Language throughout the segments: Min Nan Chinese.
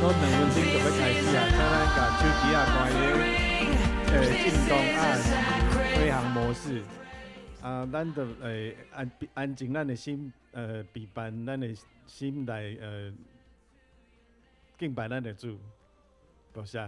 2分鐘就欲開始啊，請咱共手機仔關咧震動啊，飛行模式。啊，咱就安安靜咱的心，備辦咱的心來敬拜咱的主。多謝。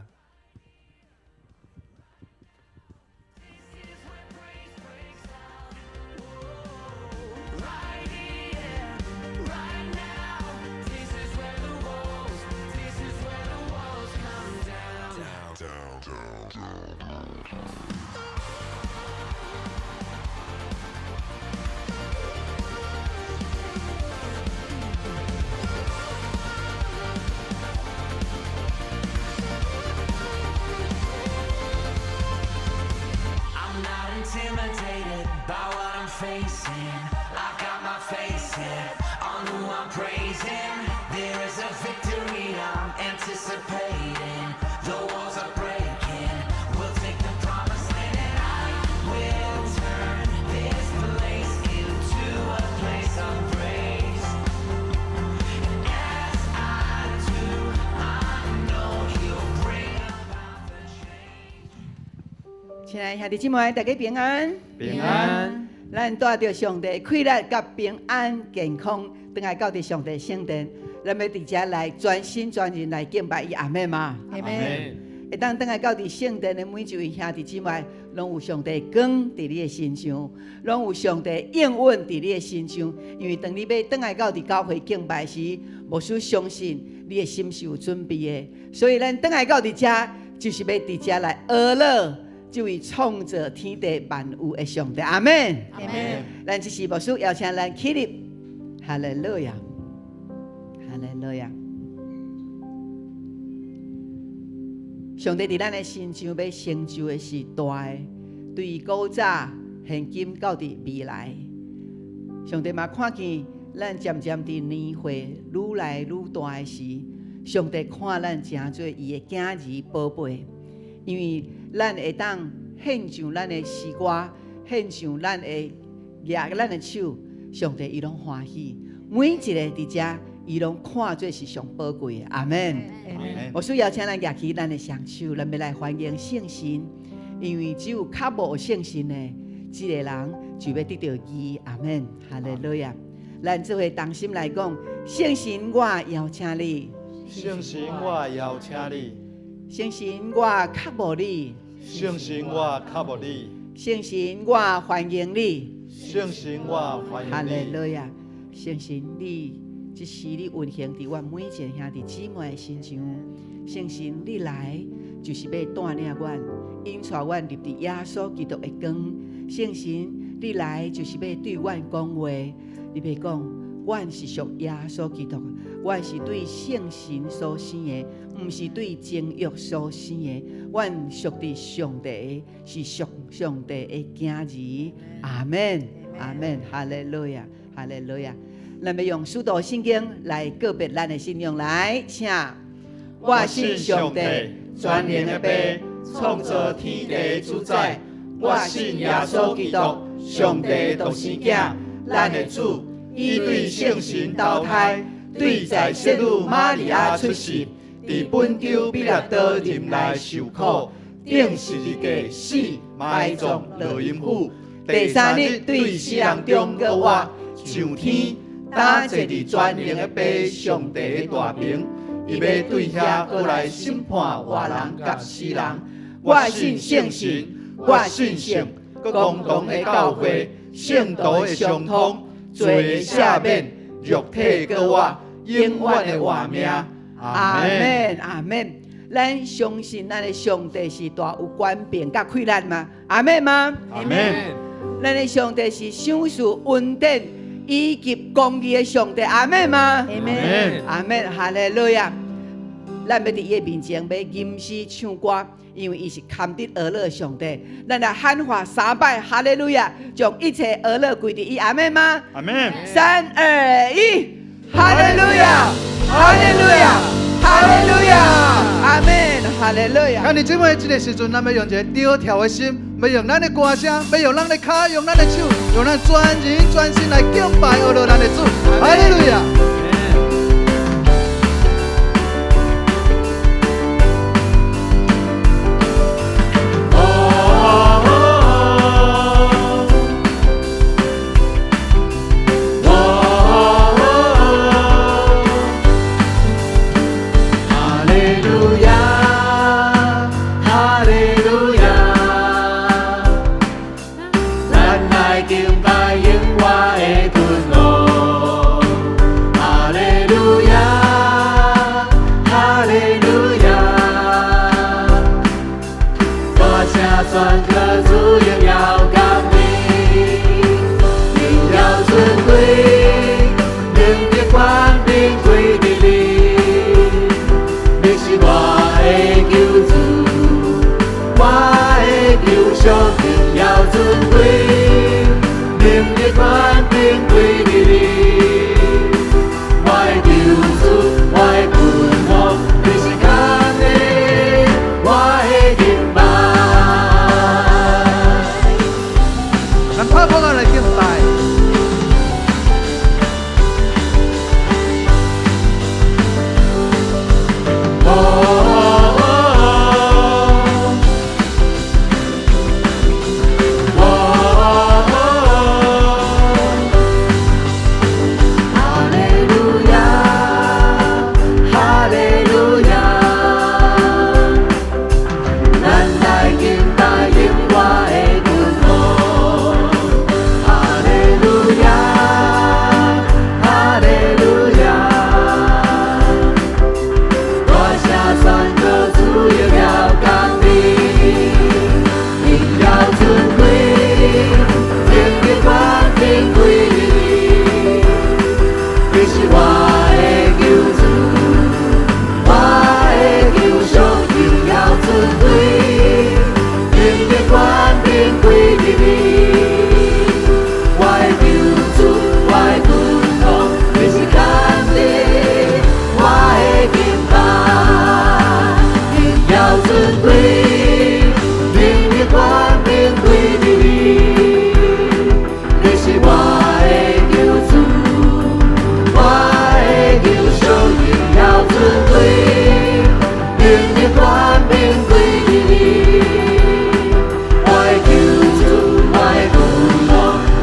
親愛兄弟姊妹，大家平安。平安。咱帶著上帝氣力佮平安健康，轉來到佇上帝聖殿，咱欲佇遮來專心專意來敬拜伊，阿們嗎？阿們。會當轉來到佇聖殿的每一位兄弟姊妹，攏有上帝光佇你的身上，攏有上帝應允佇你的身上。因為當你欲轉來到佇教會敬拜時，牧師相信你的心是有準備的，所以咱轉來到佇遮，就是欲佇遮來學樂這位創造天地萬有的上帝，阿們。阿們。咱這時牧師邀請咱起立，哈利路亞，哈利路亞。上帝佇咱的身上欲成就的是大的，對古早、現今到佇未來，上帝嘛看見咱漸漸佇年歲愈來愈大的時，上帝看咱成做伊的囝兒寶貝。因為咱會當獻上咱的詩歌，獻上咱的舉咱的手，上帝伊攏歡喜。每一个佇遮，伊攏看做是上寶貴的。阿們。牧師邀請咱舉起咱的雙手，咱欲來歡迎聖神。因為只有較無聖神的這个人，就欲得著義。阿們。哈利路亞。咱做伙同心來講，聖神我邀請你。聖神我邀請你。聖神我渴慕你。聖神我渴慕你。聖神我歡迎你。聖神我歡迎你。哈利路亞！聖神你這時你運行佇阮每一個兄弟姊妹的身上。聖神你來就是欲帶領阮，引帶阮入佇耶穌基督的光。聖神你來就是欲對阮講話，你欲講，阮是屬耶穌基督，阮是對聖神所生的，毋是對情欲所生的。阮屬佇上帝，是屬上帝的囝兒。阿們，阿們，哈利路亞，哈利路亞。咱欲用使徒信經來告別咱的信仰來，請。我信上帝，全能的父，創造天地的主宰。我信耶穌基督，上帝的獨生囝，咱的主。伊對聖神投胎，對在聖女瑪利亞出世，佇本丟彼拉多忍耐受苦，釘十字架死埋葬落陰府，第三日對死人中閣活，上天，擔坐佇全能的父上帝的大爿，伊欲對遐閣來審判活人佮死人。我信聖神，我信聖公同的教會，聖徒的相通。罪的赦免，肉體閣活，永遠的活命。阿們，阿們。咱相信咱的上帝是大有權柄佮氣力嗎？阿們嗎？阿們。咱的上帝是賞賜恩典以及公義的上帝。阿們嗎？阿們。阿們，哈利路亞。咱欲佇伊的面前欲吟詩唱歌，因為伊是堪得呵咾的上帝。咱來喊話三擺，哈利路亞，將一切呵咾歸佇伊。阿們嗎？阿們。三二一，哈利路亞，哈利路亞，哈利路亞，阿們，哈利路亞。兄弟姊妹，這个時陣，咱欲用一个著跳的心，欲用咱的歌聲，欲用咱的跤，用咱的手，用咱全人全心來敬拜呵咾咱的主。哈利路亞。宣告主榮耀降臨，榮耀尊貴，能力權柄歸予你，你是我的救主，我的救贖，榮耀尊貴，能力權柄歸予你，我的救主，我的君王，你是牽引我的敬拜。咱拍鼓仔來敬拜。哦哦哦，哈利路亞，哈利路亞，咱來敬拜永活的君王。哈利路亞，哈利路亞，大聲宣告主榮耀降臨，榮耀尊貴，能力權柄歸予你，你是我的救主，我的救贖，榮耀尊貴，能力權柄歸予你，我的救主，我的君王，你是牽引我的敬拜，榮耀尊貴，能力權柄歸予你，你是我的救主，我的救贖，榮耀尊貴，能力權柄歸予你，我的救主，我的君王，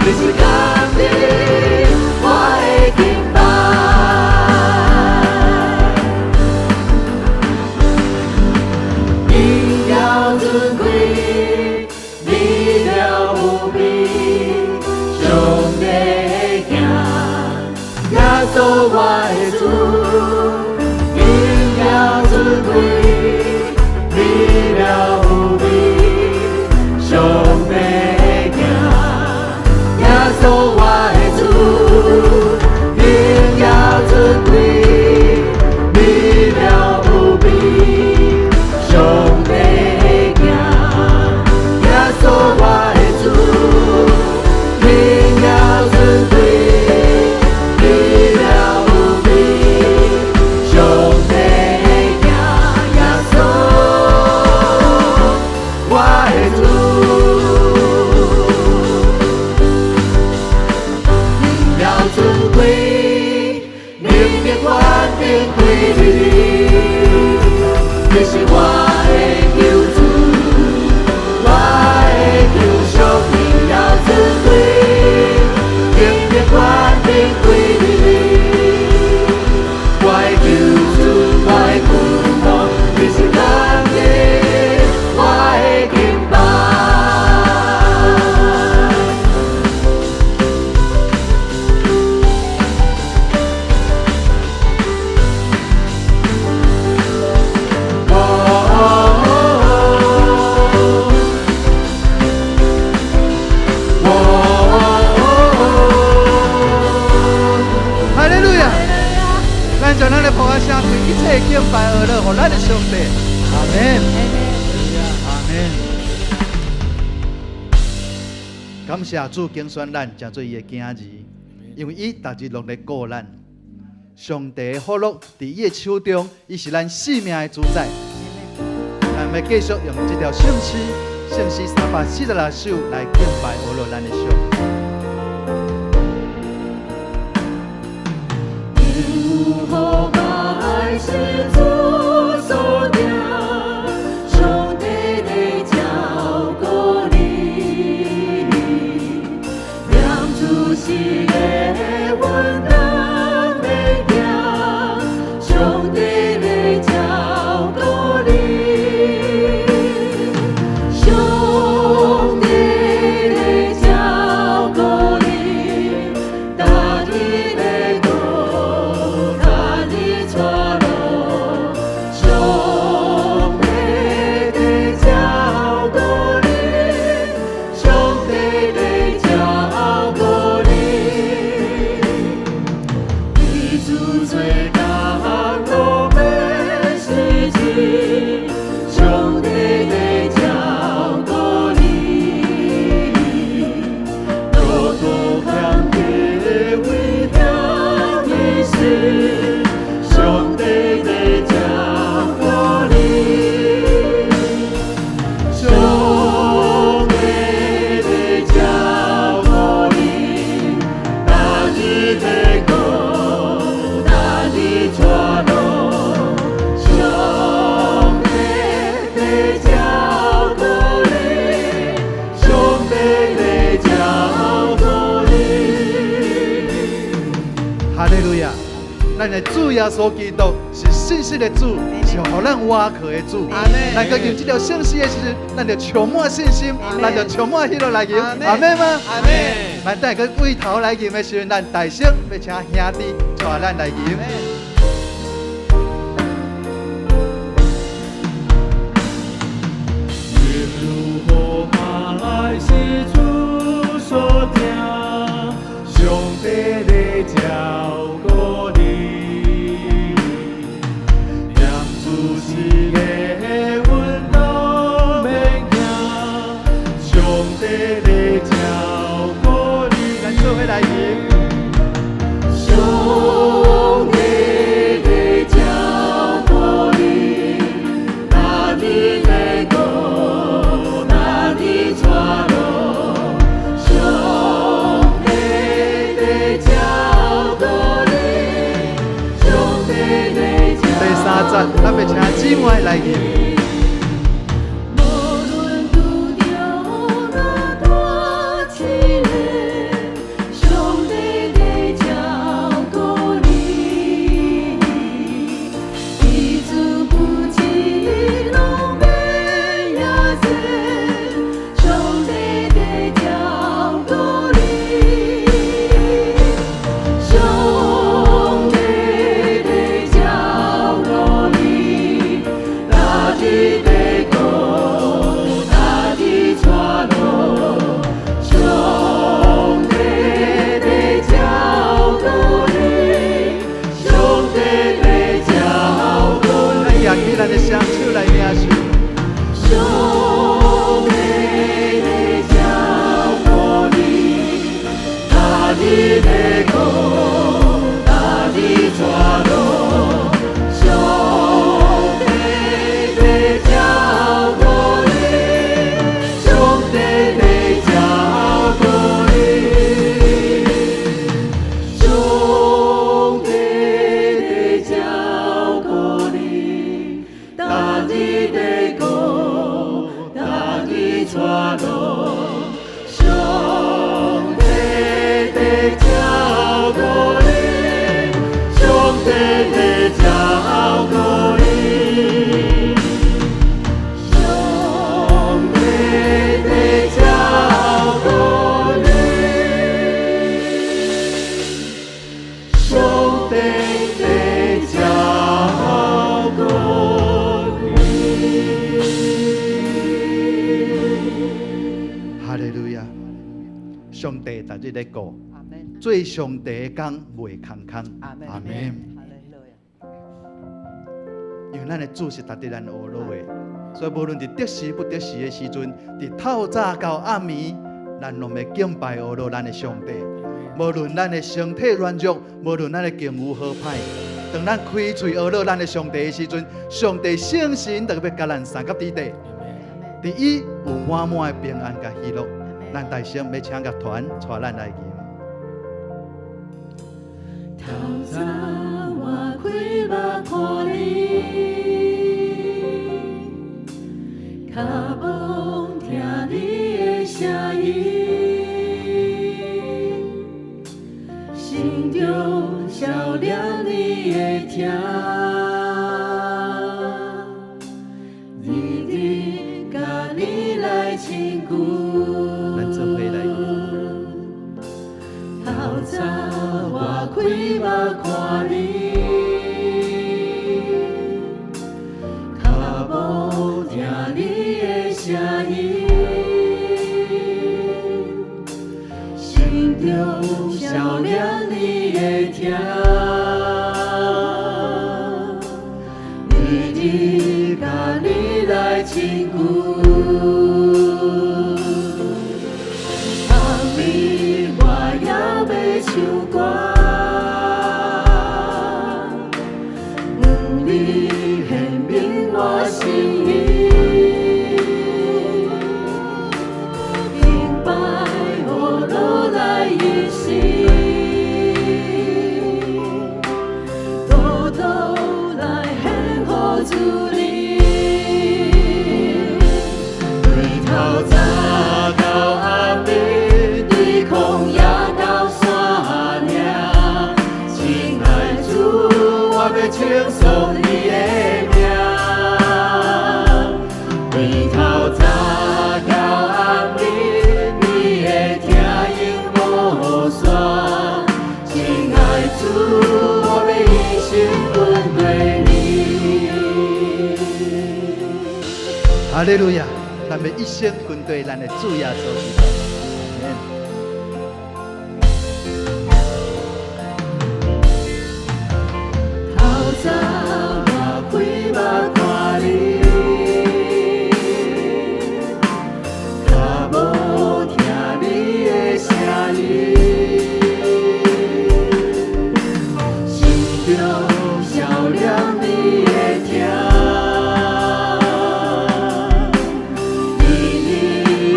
你是牽引我的敬拜。榮耀尊貴，美妙無比，上帝的行，耶穌我的主。榮耀尊貴，美妙無比，上帝的行，耶穌我的主。榮耀尊貴，美妙無比，上帝的行，耶穌我的主。榮耀尊貴，美妙無比，上帝的行，耶穌我的主。榮耀尊貴，能力權柄歸予你，你是我的救主，我的救贖，榮耀尊貴，能力權柄歸予你，我的救主，我的君王，你是牽引我的敬拜。哦哦哈利路亞！咱將咱的噗仔聲對一切的敬拜呵樂，予咱的上帝。阿門。阿門。感謝主揀選咱，成做伊的囝兒，因為伊逐日攏咧顧咱。上帝的福樂佇伊的手中，伊是咱性命的主宰。咱欲繼續用這條聖詩，聖詩346來敬拜呵樂咱的上。耶和華愛是主所定，上帝咧照顧你，念主時的穩當的行，上帝咧照顧你，上帝咧照顧你，逐日咧顧，教你帶路。咱的主耶穌基督是信實的主，是予咱倚靠的主。咱閣用這條信息的時陣，咱就充滿信心，咱就充滿喜樂來迎。阿們嗎？阿們。咱等下閣對頭來迎的時陣，咱大聲欲請兄弟帶咱來迎。耶和華來是主所疼，上帝咧照顧你，念主是个阮都免驚，上帝咧照顧你，咱做伙來吟。上帝咧照顧你，若你咧顧，若你帶路，上帝咧照顧你，上帝咧照第三節，咱欲請姊妹來吟。無論拄著偌大試煉，上帝咧照顧你，伊祝福一攏免也濟，上帝咧照顧你，上帝咧照顧你，若你咧顧，若你帶路，上帝咧照顧你，上帝咧照顧咱舉起咱的雙手來領受。上帝咧照顧你，若你咧顧，若你帶路，上帝咧照顧你，上帝咧照顧你，上帝咧照顧你，若你咧顧，若你帶路，上帝咧照顧你，上帝咧照顧你，上帝咧照顧你，上帝咧照顧你。哈利路亞！上帝逐日咧顧，阿們。做上帝的工袂空空。阿們。阿們。哈利路亞。因為咱的主是值得咱學落的，所以無論佇得時不得時的時陣，佇透早到暗暝，咱攏欲敬拜學落咱的上帝。無論咱的身體軟弱，無論咱的境遇好歹，當咱開喙學落咱的上帝的時陣，上帝聖神就欲佮咱相佮佇底，佇伊有滿滿的平安佮喜樂。咱大聲欲請樂團帶咱來吟。透早我開目看你，跤步聽你的聲音，心中少念你的疼，日日佮你來親近。咱做伙來吟。透早我開目看你，跤步聽你的聲音，心中少念你的疼，日日佮你來親近。暗暝我猶欲唱歌，向你顯明我心意，敬拜予落來一生，哈利路亞！咱欲一生跟隨咱的主耶穌基督。阿們。透早我開目看你，較無聽你的聲音，心中想念你的疼，日日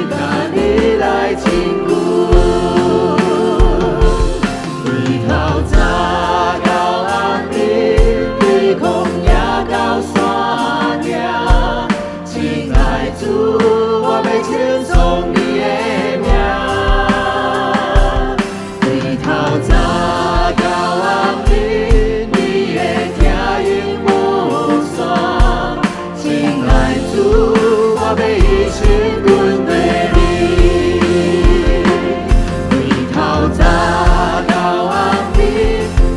佮你來親近，對透早到暗暝，對曠野到山頂，親愛主，我欲稱頌你的名。對透早到暗暝，你的疼永無散。親愛主，我欲一生跟隨你。對透早到暗暝，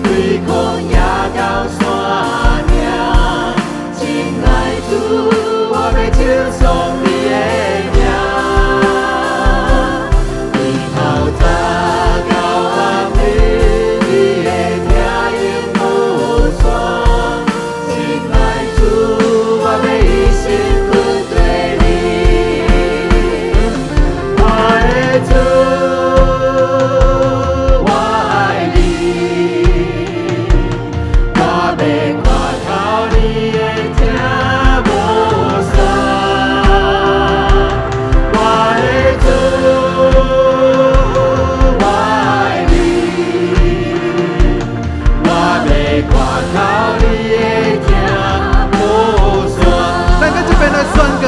對曠野到山嶺，親愛主，我欲稱頌你的名。對透早到暗暝，你的疼永無散。親愛主，我欲一生跟隨你。我的主，我愛你，我欲看透你的疼無散。我的主，我愛你，我欲看透你的疼無散。咱閣這邊來宣告，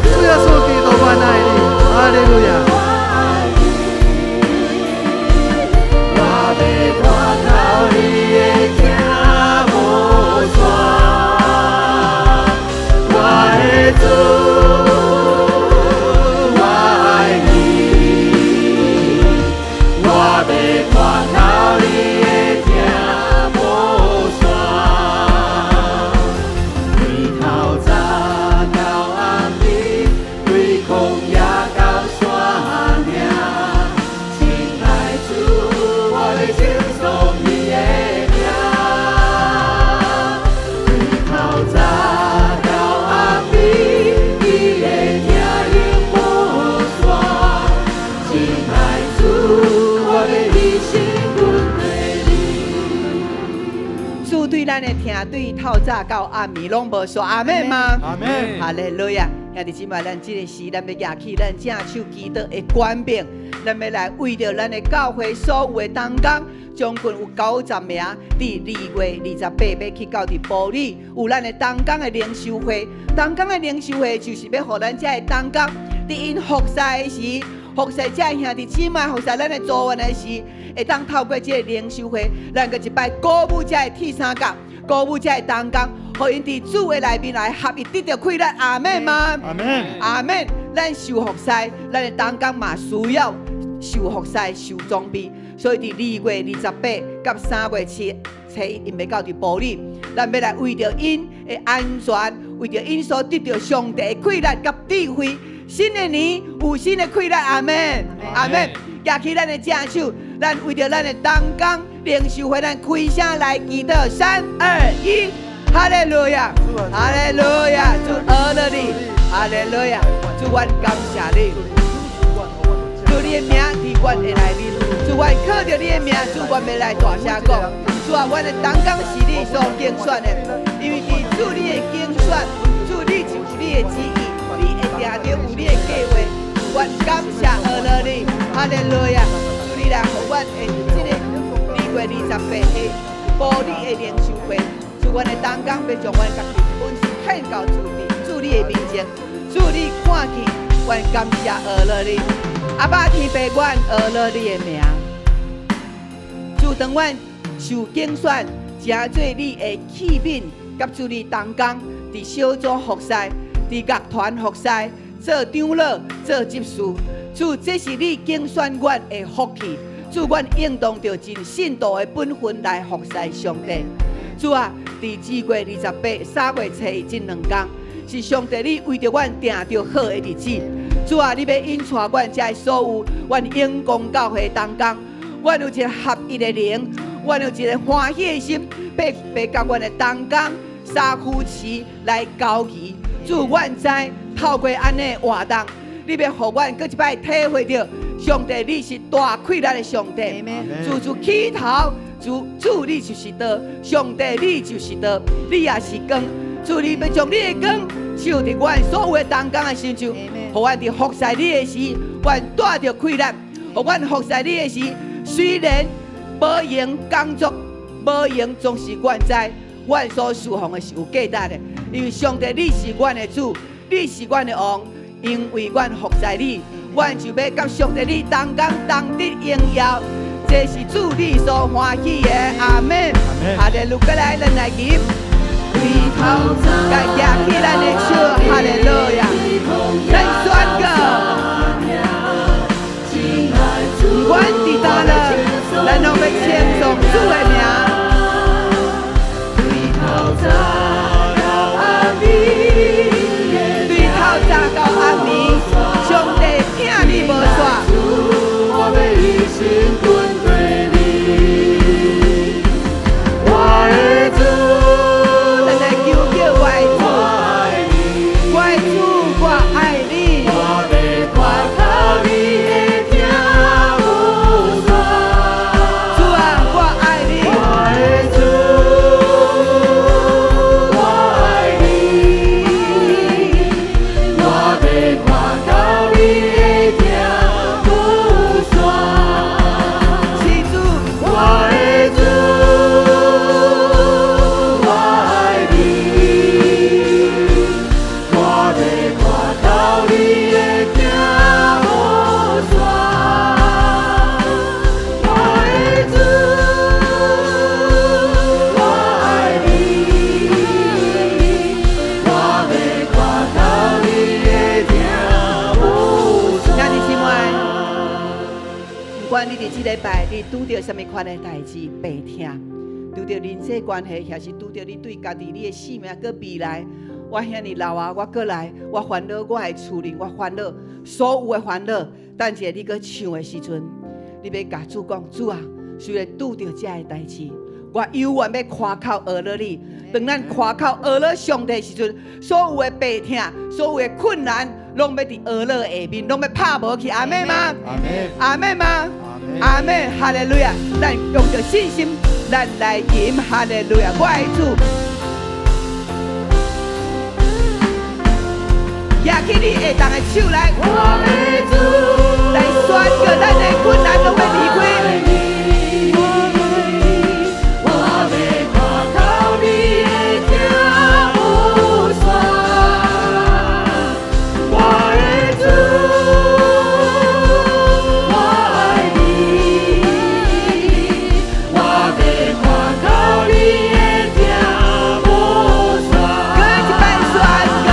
主耶穌基督，我愛你，哈利路亞！我欲看透你的疼無散。我的主，我愛你，我欲看透你的疼無散。對透早到暗暝，對曠野到山嶺，親愛主，我欲稱頌你的名。對透早到暗暝，你的疼永無散。親愛主，我欲一生跟隨你。主對咱的疼，對透早到暗暝攏無煞，阿們嗎？阿們。哈利路亞！兄弟姊妹，咱這個時，咱欲舉起咱正手祈禱的權柄，咱欲來為著咱的教會所有的同工，將近有90名，佇2月28欲去到佇埔里，有咱的同工的靈修會。同工的靈修會就是欲予咱遮的同工，佇𪜶服侍的時，服侍遮兄弟姊妹，服侍咱的組員的時，會當透過這个靈修會，咱閣一擺鼓舞遮的鐵三角，鼓舞遮的同工，予𪜶佇主的內面來合一，得著氣力。阿們嗎？阿們。阿們。咱受服侍，咱的同工嘛需要受服侍、受裝備，所以佇2月28佮3月7初一，𪜶欲到佇埔里，咱欲來為著𪜶的安全，為著𪜶所得著上帝的氣力佮智慧，新的年有新的氣力。阿們，阿們，舉起咱的正手，咱為著咱的同工靈修會，咱開聲來祈禱，三二一，哈利路亞，哈利路亞，主阿樂你，哈利路亞，主阮感謝你，主你的名佇阮的內面，主阮靠著你的名，主阮欲來大聲講，主啊，阮的同工是你所揀選的，因為佇主你的揀選，主你就有你的旨意，你會定著有你的計劃，阮感謝阿樂你，哈利路亞，主你來予阮的這个2月28的埔里的靈修會，主阮的同工欲將阮家己本身獻到主佇主你的面前，主你看見，阮感謝阿樂你，阿爸天父，阮阿樂你的名。主當阮受揀選，成做你的器皿，佮主你同工，佇小組服侍，佇樂團服侍，做長老，做執事。主，這是你揀選阮的福氣。主，阮應當著盡信徒的本分來服侍上帝。主啊，佇2月28、3月初一這兩工，是上帝你為著阮定著好的日子。主啊，你欲引帶阮遮所有阮永光教會同工，阮有一个合一的靈，阮有一个歡喜的心，欲欲佮阮的同工三夫妻來交誼。主，阮知透過按呢活動，你欲予阮閣一擺體會著上帝你是大氣力的上帝。主主起頭，主主你就是道，上帝你就是道，你也是光。主你欲將你的光照佇阮所有的同工的身上，予阮佇服侍你的時，阮帶著氣力；予阮服侍你的時，雖然無閒工作，無閒，總是阮知，阮所侍奉的是有價值的，因為上帝你是阮的主，你是阮的王，因為阮服侍你，阮就欲佮上帝你同工同得榮耀，這是主你所歡喜的。阿們。哈利路亞，來，咱來吟。對頭早，舉起咱的手，哈利路亞，咱宣告，不管佇佗落，咱攏欲稱頌主的名。對頭早到暗暝，對頭早到暗暝，上帝疼你無煞。我欲一心跟隨你，我的主，咱來求叫我的主，我的主，我愛你。我欲倚靠你的疼無煞。主啊，我愛你。我的主，我愛你，我欲倚靠你的疼無煞。是主，我的主，我愛你，我欲倚靠你的疼無煞。我的主，我愛你，我欲倚靠你的疼無煞。兄弟姊妹，不管你佇這禮拜你拄著啥物款的代誌、病痛，拄著人際關係，抑是拄著你對家己你的性命閣未來，我遐爾老啊，我閣來，我煩惱我的厝裡，我煩惱所有的煩惱。等一下你閣唱的時陣，你欲共主講，主啊，雖然拄著這个代誌，我猶原欲倚靠訛了你。當咱倚靠訛了上帝的時陣，所有的病痛、所有的困難，攏欲佇訛了下面，攏欲拍無去。阿們嗎？阿們。阿們嗎？阿們。阿們，哈利路亞！咱用著信心，咱來吟哈利路亞，我的主。舉起你會當的手來，我的主，來宣告咱的困難攏欲離開。我欲倚靠你的疼無煞。我的主，我愛你，我欲倚靠你的疼無煞。閣一擺宣告。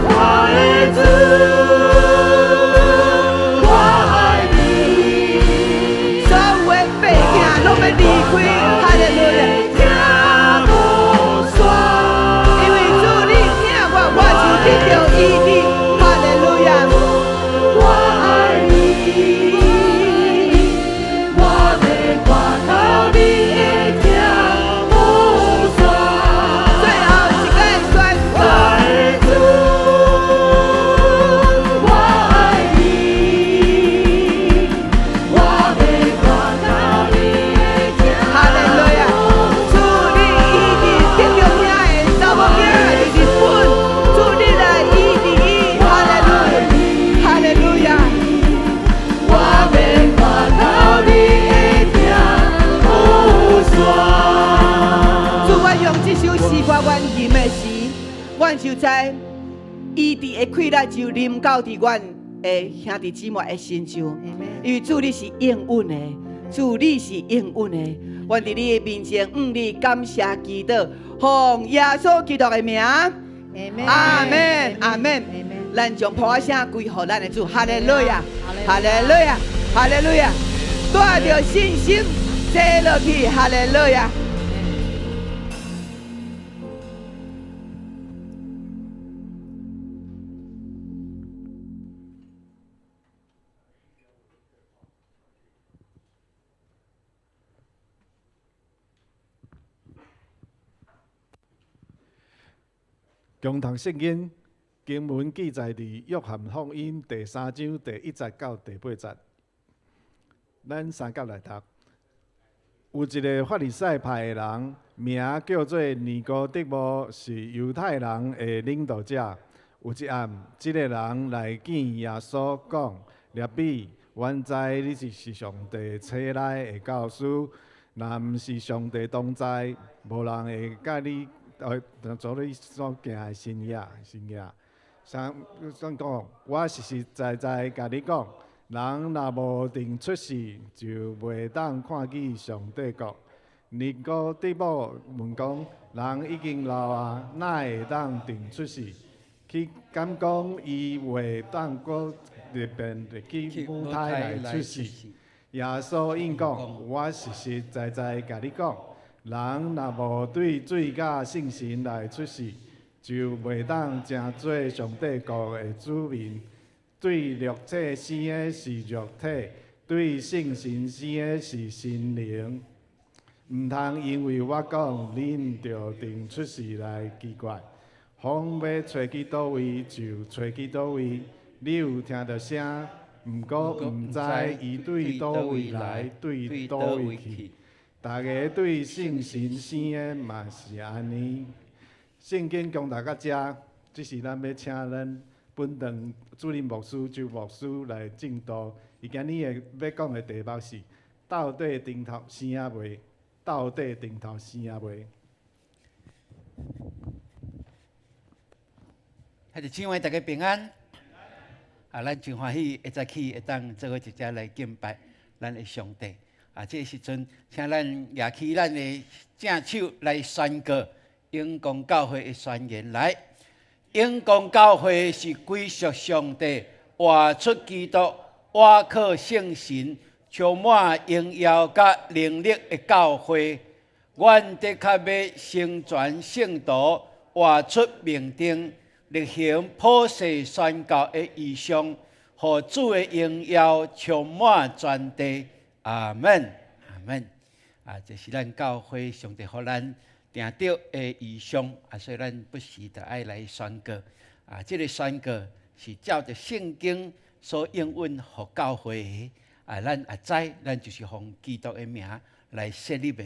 我的主，我愛你，所有的病痛攏欲離開，哈利路亞！疼無煞。因為主你疼我，我就得著醫治，哈利路亞！我愛你，我欲倚靠你的疼無煞。最後一擺宣我告。的主，我愛你，我欲倚靠你的疼哈利路亞！主你醫治得著疼的查某囝佇日本，主你來醫治伊，哈利路亞！哈利路亞！我欲倚靠你的疼無煞。主，我用這首詩歌，阮吟的時，阮就知醫治的氣力就臨到佇阮的兄弟姊妹的身上。因為主你是應允的，主你是應允的。阮佇你的面前，向你感謝祈禱，奉耶穌基督的名，阿們，阿們。咱將噗仔聲歸予咱的主，哈利路亞，哈利路亞，哈利路亞，帶著信心坐落去，哈利路亞。恭讀聖經經文記載佇約翰福音第三章第一節到第八節。咱三甲來讀。有一个法利賽派的人，名叫做尼哥底母，是猶太人的領導者。有一暗，這个人來見耶穌，講：拉比，阮知你是上帝差來的教師，若毋是上帝同在，無人會佮你做你所行的神跡神跡。啥想講，我實實在在共你講，人若無重出世，就袂當看見上帝國。尼哥底母問講：人已經老啊，哪會當重出世？彼敢講伊會當閣入變入去母胎內出世？耶穌應講：我實實在在共你講，人若無對水佮聖神來出世，就袂當成做上帝國的子民。對肉體生的是肉體，對聖神生的是心靈。毋通因為我講恁著重出世來奇怪。風欲吹去佗位就吹去佗位，你有聽著聲，毋過毋知伊對佗位來，對佗位去。逐个對聖神生的嘛是按呢。聖經講讀到遮，這是咱欲請咱本堂主任牧師周牧師來證道。伊今日的欲講的題目是：到底重頭生抑未？到底重頭生抑未？兄弟姊妹，大家平安。啊，咱真歡喜，一早起會當做伙一齊來敬拜咱的上帝。啊，這个時陣，請咱舉起咱的正手來宣告永光教會的宣言來。永光教會是歸屬上帝，活出基督，倚靠聖神，充滿榮耀佮能力的教會。阮的確欲成全聖徒，活出命定，力行普世宣教的異象，予主的榮耀充滿全地。阿門，阿門。啊，這是咱教會上帝予咱定著的異象，啊，所以咱不時著愛來宣告。啊，這个宣告是照著聖經所應允予教會的。啊，咱也知，咱就是奉基督的名來設立的。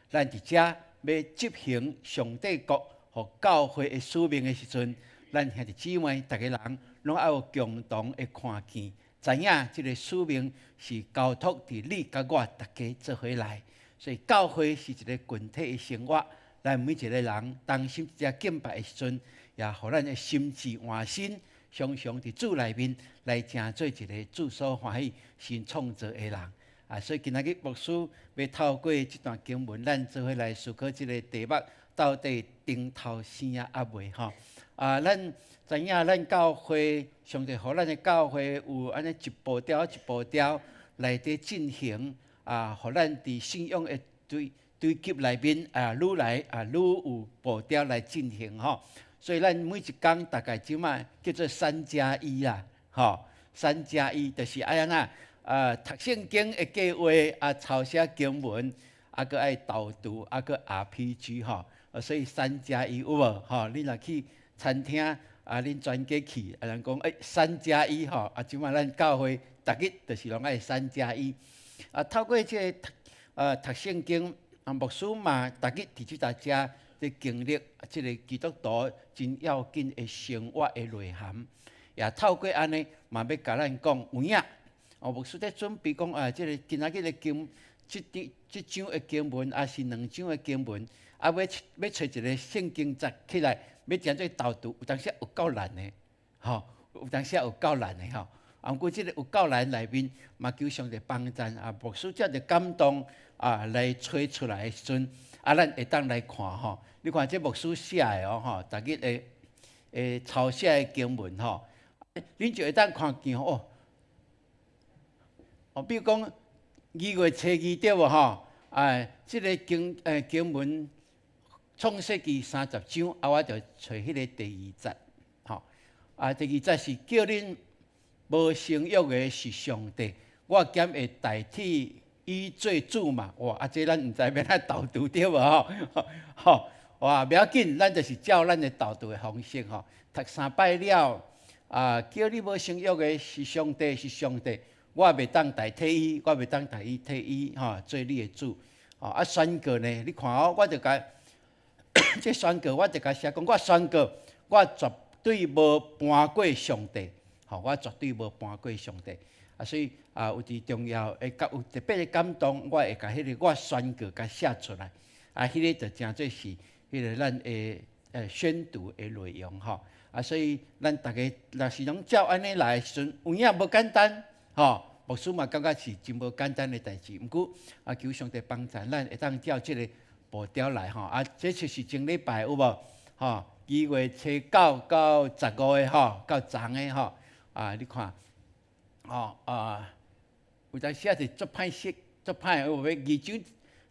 咱佇遮欲執行上帝國予教會的使命的時陣，咱兄弟姊妹，逐个人攏愛有共同的看見，知影這个使命是交託佇你佮我逐家做伙來。所以教會是一个群體的生活，咱每一个人同心佇遮敬拜的時陣，也予咱的心志換新，常常佇主內面來成做一个主所歡喜、新創造的人。啊，所以今仔日牧師欲透過這段經文，咱做伙來思考這个題目：到底重頭生抑未吼？啊，咱知影咱教會上帝予咱的教會有按呢一步調一步調來佇進行啊，予咱佇信仰的堆堆級內面啊，愈來啊愈有步調來進行吼。所以咱每一工大概這擺叫做三加一啦，吼，三加一就是愛按怎啊，讀聖經的計劃啊，抄寫經文啊，閣愛導讀啊，閣 RPG 吼，所以三加一有無？吼，你若去餐廳啊，恁全家去，啊人講欸三加一吼，啊這擺咱教會逐日就是攏愛三加一。啊，透過這个讀讀聖經，啊牧師嘛，逐日佇這搭遮佇經歷這个基督徒真要緊的生活的內涵，也透過按呢嘛欲共咱講有影。哦，牧師佇準備講啊，這个今仔日的經，這張這章的經文，抑是兩章的經文，啊，欲欲揣一个聖經節起來，欲成做導讀，有當時有夠難的，吼，有當時有夠難的吼。啊，毋過這个有夠難內面，嘛求上帝幫贊啊，牧師才著感動啊，來揣出來的時陣，啊，咱會當來看吼。你看這牧師寫的哦，吼，逐日的的抄寫的經文吼，恁就會當看見哦。哦，比如講二月初二對無吼？哎，這个經經文創世記三十章，啊，我就揣彼个第二節，吼。啊，第二節是叫恁無生育的是上帝，我敢會代替伊做主嘛？哇！啊，這咱毋知欲按怎導讀對無吼？吼，哇，袂要緊，咱就是照咱的導讀的方式吼，讀三擺了，啊，叫你無生育的是上帝，是上帝，我袂當代替伊，我袂當代伊替伊吼做你的主，吼啊宣告呢？你看哦，我就共這宣告，我就共寫講，我宣告，我絕對無瞞過上帝，吼，我絕對無瞞過上帝。啊，所以啊，有佇重要會甲有特別的感動，我會共彼個我宣告共寫出來。啊，彼個就誠做是彼個咱的宣讀的內容吼。啊，所以咱逐家若是攏照按呢來的時陣，有影無簡單吼。牧師嘛感覺是真無簡單的代誌，毋過啊，求上帝幫助咱會當照這個步調來吼。啊，這就是前禮拜有無吼？2月初9到15個吼，較長的吼。啊，你看，吼啊，有當時是足歹勢，足歹有無？二章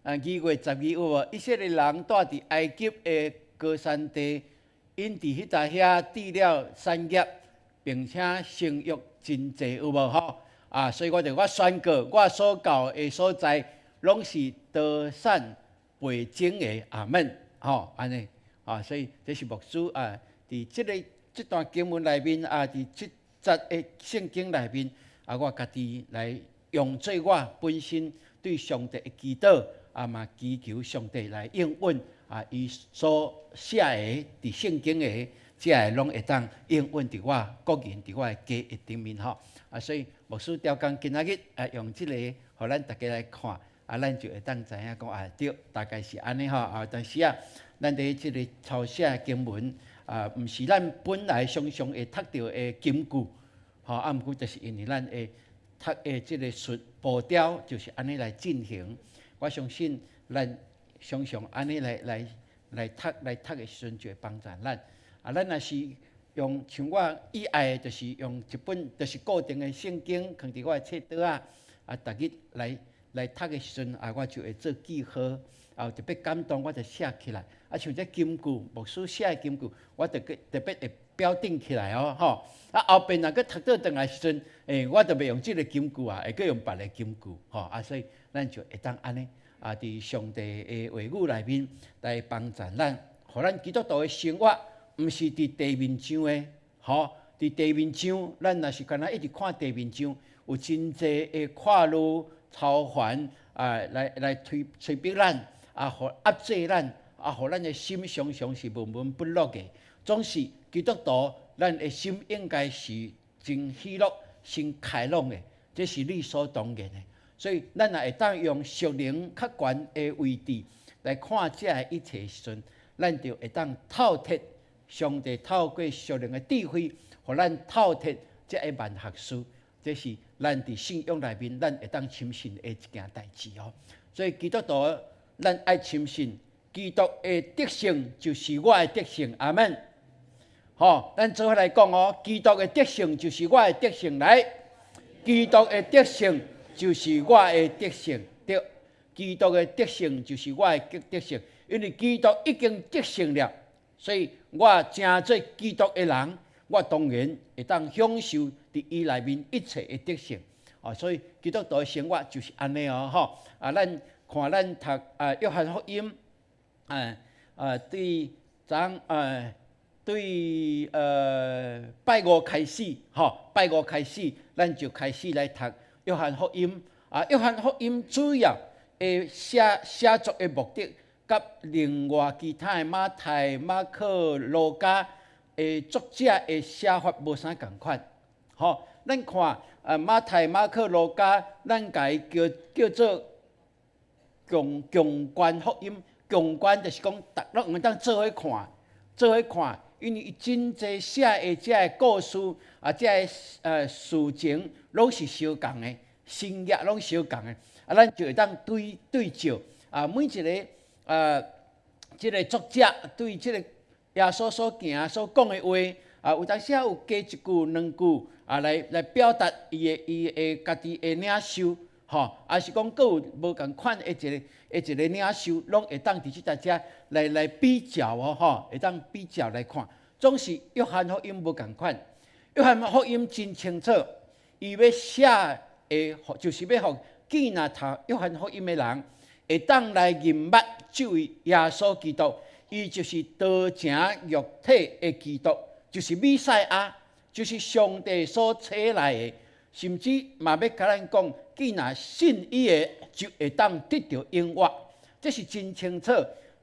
啊，2月12有無？以色列人住佇埃及的歌珊地，𪜶佇彼搭遐置了產業，並且生育真濟，有無吼？啊，所以我就我宣告，我所到的所在，攏是多產倍增的，阿門，吼，按呢，啊，所以這是牧師啊，佇這個這段經文內面啊，佇這節的聖經內面啊，我家己來用做我本身對上帝的祈禱，啊嘛祈求上帝來應允啊，伊所寫的佇聖經的，這个攏會當應允佇我個人佇我的家的頂面吼。啊，所以牧師調工今仔日啊，用這個予咱逐家來看，啊，咱就會當知影講啊，對，大概是按呢吼。啊，但是啊，咱佇這個抄寫經文啊，毋是咱本來常常會讀著的金句，吼，啊，毋過就是因為咱會讀的這個順步調，就是按呢來進行。我相信咱常常按呢來讀的時陣，就會幫助咱。啊，咱若是用像我喜愛的，就是用一本就是固定的聖經，囥佇我的冊桌仔，啊，逐日來讀的時陣，啊，我就會做記號，啊，有特別感動，我就寫起來。啊，像這金句，牧師寫的金句，我就閣特別會標定起來哦，吼。啊，後邊若閣讀倒轉來時陣，我就袂用這个金句啊，會閣用別个金句，吼。啊，所以咱就會當按呢，啊，佇上帝的話語內面來幫助咱，予咱基督徒的生活，毋是佇地面上的，吼，佇地面上，咱若是干焦一直看地面上，有真濟的跨路、操煩啊，來推催逼咱，啊，予壓制咱，啊，予咱的心常常是悶悶不樂的。總是基督徒，咱的心應該是真喜樂、真開朗的，這是理所當然的。所以，咱若會當用屬靈較懸的位置來看這个一切時陣，咱就會當透徹上帝透過屬靈的智慧，予咱透徹這个萬學事。這是咱佇信仰內面，咱會當深信的一件代誌哦。所以基督徒，咱愛深信基督的得勝就是我的得勝，阿門。吼，咱做伙來講哦，基督的得勝就是我的得勝，來，基督的得勝就是我的得勝，對，基督的得勝就是我的得勝，因為基督已經得勝了，所以我成做基督的人，我當然會當享受佇伊內面一切的得勝。哦，所以基督徒的生活就是按呢哦，吼。啊，咱看咱讀啊，約翰福音，啊啊，對昨啊對拜五開始，吼，拜五開始，咱就開始來讀約翰福音。啊，約翰福音主要的寫作的目的，佮另外其他的馬太、馬可、路加的作者的寫法無啥仝款。吼，咱看啊，馬太、馬可、路加，咱共伊叫做共觀福音。共觀就是講，逐攏會當做伙看，做伙看，因為伊真濟寫的這个故事啊，這个事情攏是相仝的，新約攏相仝的，啊，咱就會當對照啊，每一个啊，這个作者對這個耶穌所行所講的話，啊，有當時有加一句兩句啊，來表達伊的家己的領受，吼，抑是講閣有無仝款的一個領受，攏會當佇這搭遮來比較哦，吼，會當比較來看。總是約翰福音無仝款，約翰福音真清楚，伊欲寫的，就是欲予見若讀約翰福音的人，會當來認捌這位耶穌基督，伊就是道成肉體的基督，就是彌賽亞，就是上帝所差來的。甚至嘛欲共咱講，既若信伊的，就會當得著永活。這是真清楚，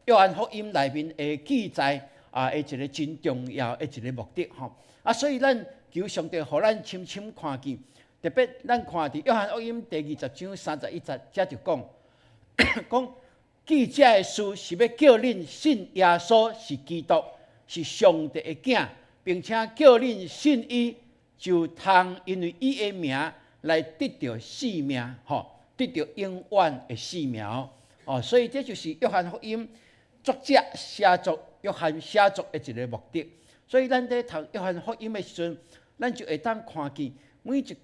約翰福音內面的記載啊，的一個真重要的一個目的吼。啊，所以咱求上帝予咱深深看見，特別咱看佇約翰福音第20章31節，遮就講講記這个事是欲叫恁信耶穌是基督，是上帝的囝，並且叫恁信伊，就通因為伊的名來得著生命，吼，得著永遠的生命哦。所以這就是約翰福音作者寫作約翰寫作的一個目的。所以咱佇讀約翰福音的時陣，咱就會當看見每一個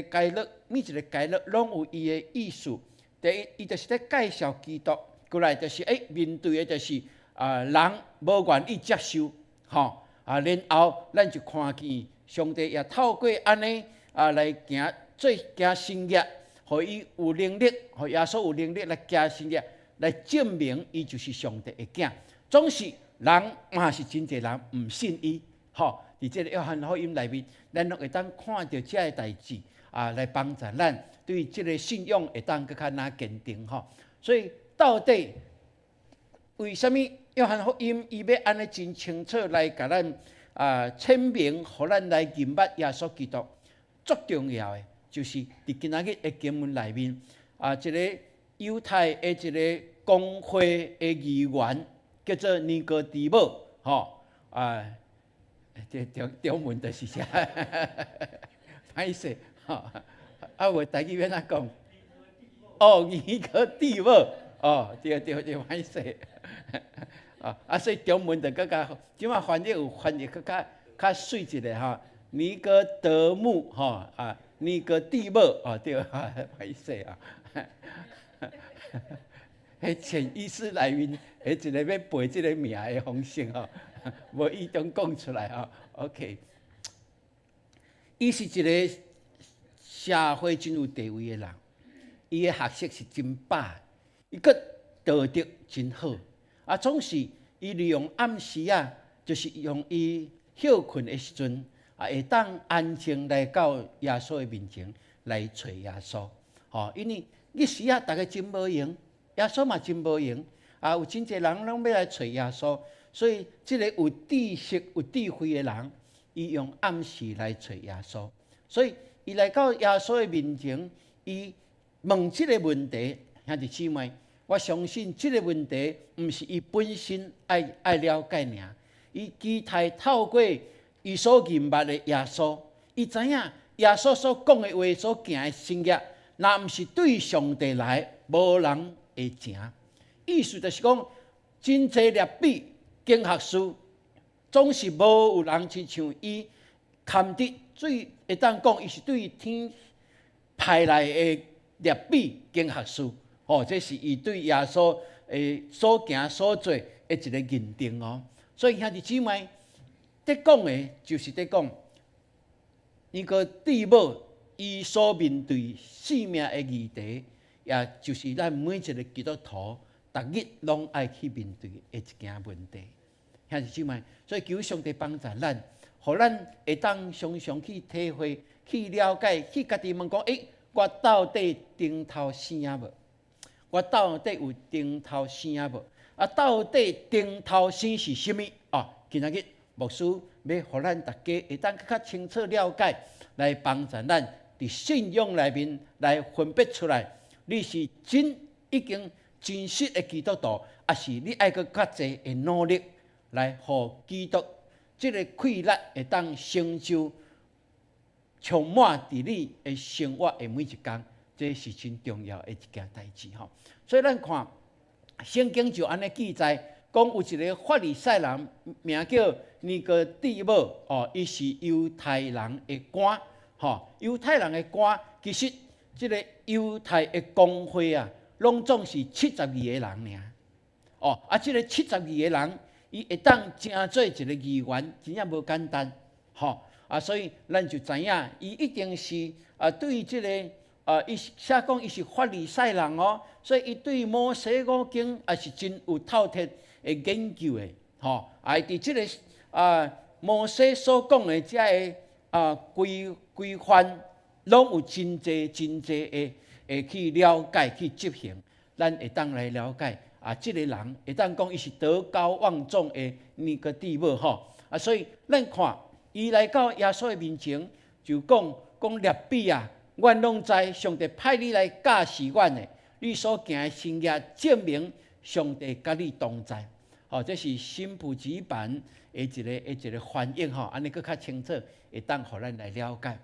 階段，每一個階段攏有伊的意思。第一，伊就是咧介紹基督，過來就是面對的就是啊人無願意接受，吼啊，然後咱就看見上帝也透過按呢啊來行做行神蹟，予伊有能力，予耶穌有能力來行神蹟，來證明伊就是上帝的囝。總是人嘛是真濟人毋信伊，吼！佇這个約翰福音內面，咱攏會當看著這个代誌啊，來幫助咱對這个信仰會當閣較若堅定吼。所以到底為啥物約翰福音伊欲按呢真清楚來共咱啊闡明，予咱來認捌耶穌基督？足重要的就是佇今仔日的經文內面啊，一个猶太的一个公會的議員叫做尼哥底母，吼啊，這中文就是啥？歹勢吼，啊無台語欲按怎講？哦，尼哥底母，哦，對對對，歹勢，啊啊，所以中文就閣較，這擺翻譯有翻譯閣較較媠一下吼，尼哥德慕吼啊，尼哥底母，哦對，歹勢啊。彼潛意識內面，彼一个欲背這个名的方式吼，無意中講出來吼。OK，伊是一个社會真有地位的人，伊的學識是真飽，伊閣道德真好，啊，總是伊利用暗時啊，就是用伊歇睏的時陣，啊，會當安靜來到耶穌的面前來揣耶穌，吼，因為彼時啊，逐家真無閒。耶穌嘛真無閒，啊，有真濟人攏欲來揣耶穌，所以這个有知識、有智慧的人，伊用暗時來揣耶穌，所以伊來到耶穌的面前，伊問這个問題，兄弟姊妹，我相信這个問題毋是伊本身愛愛了解爾，伊期待透過伊所認捌的耶穌，伊知影耶穌所講的話、所行的神蹟，若毋是對上帝來，無人會成。意思就是講，真濟拉比經學師，總是無有人親像伊，堪得最會當講，伊是對天派來的拉比經學師。哦，這是伊對耶穌的所行所做的一個認定哦。所以兄弟姊妹，佇講的就是佇講，尼哥底母伊所面對生命的議題，也就是咱每一個基督徒，逐日攏愛去面對的一件問題。兄弟姊妹，所以求上帝幫助咱，予咱會當常常去體會、去了解、去家己問講：欸，我到底頂頭生無？我到底有頂頭生無？啊，到底頂頭生是啥物？哦，今仔日牧師欲予咱大家會當較清楚了解，來幫助咱佇信仰內面來分別出來，你是真已經真實的基督徒，抑是你愛閣較濟的努力來予基督這个氣力會當成就充滿佇你的生活的每一工，這是真重要的一件代誌吼。所以咱看聖經就按呢記載，講有一个法利賽人名叫尼哥底母，哦，伊是猶太人的官，吼，猶太人的官，其實這个猶太的公會啊，攏總是72个人爾。哦，啊，這个72个人，伊會當成做一个議員，真正無簡單，吼，啊，所以咱就知影，伊一定是啊，對這个啊，伊寫講伊是法利賽人哦，所以伊對摩西五經也是真有透徹的研究的，吼，啊，佇這个啊摩西所講的這个啊規規範，攏有真濟真濟的會去了解去執行，咱會當來了解啊，這个人會當講伊是德高望重的尼哥底母吼，啊，所以咱看伊來到耶穌的面前，就講講辣彼啊，阮攏知上帝派你來教示阮的，你所行的神跡證明上帝佮你同在。吼，這是新普及版的一個翻譯吼，按呢閣較清楚，會當予咱來了解。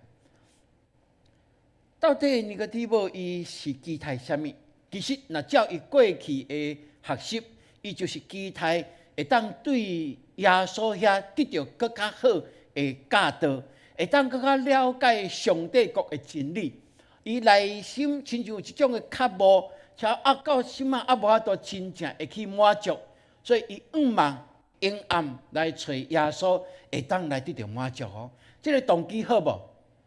到底尼哥底母伊是期待啥物？其實，若照伊過去的學習，伊就是期待會當對耶穌遐得著閣較好的教導，會當閣較了解上帝國的真理。伊內心親像有一種的渴慕，且啊到這擺猶無法度真正會去滿足，所以伊向望永暗來揣耶穌，會當來得著滿足哦。這个動機好無？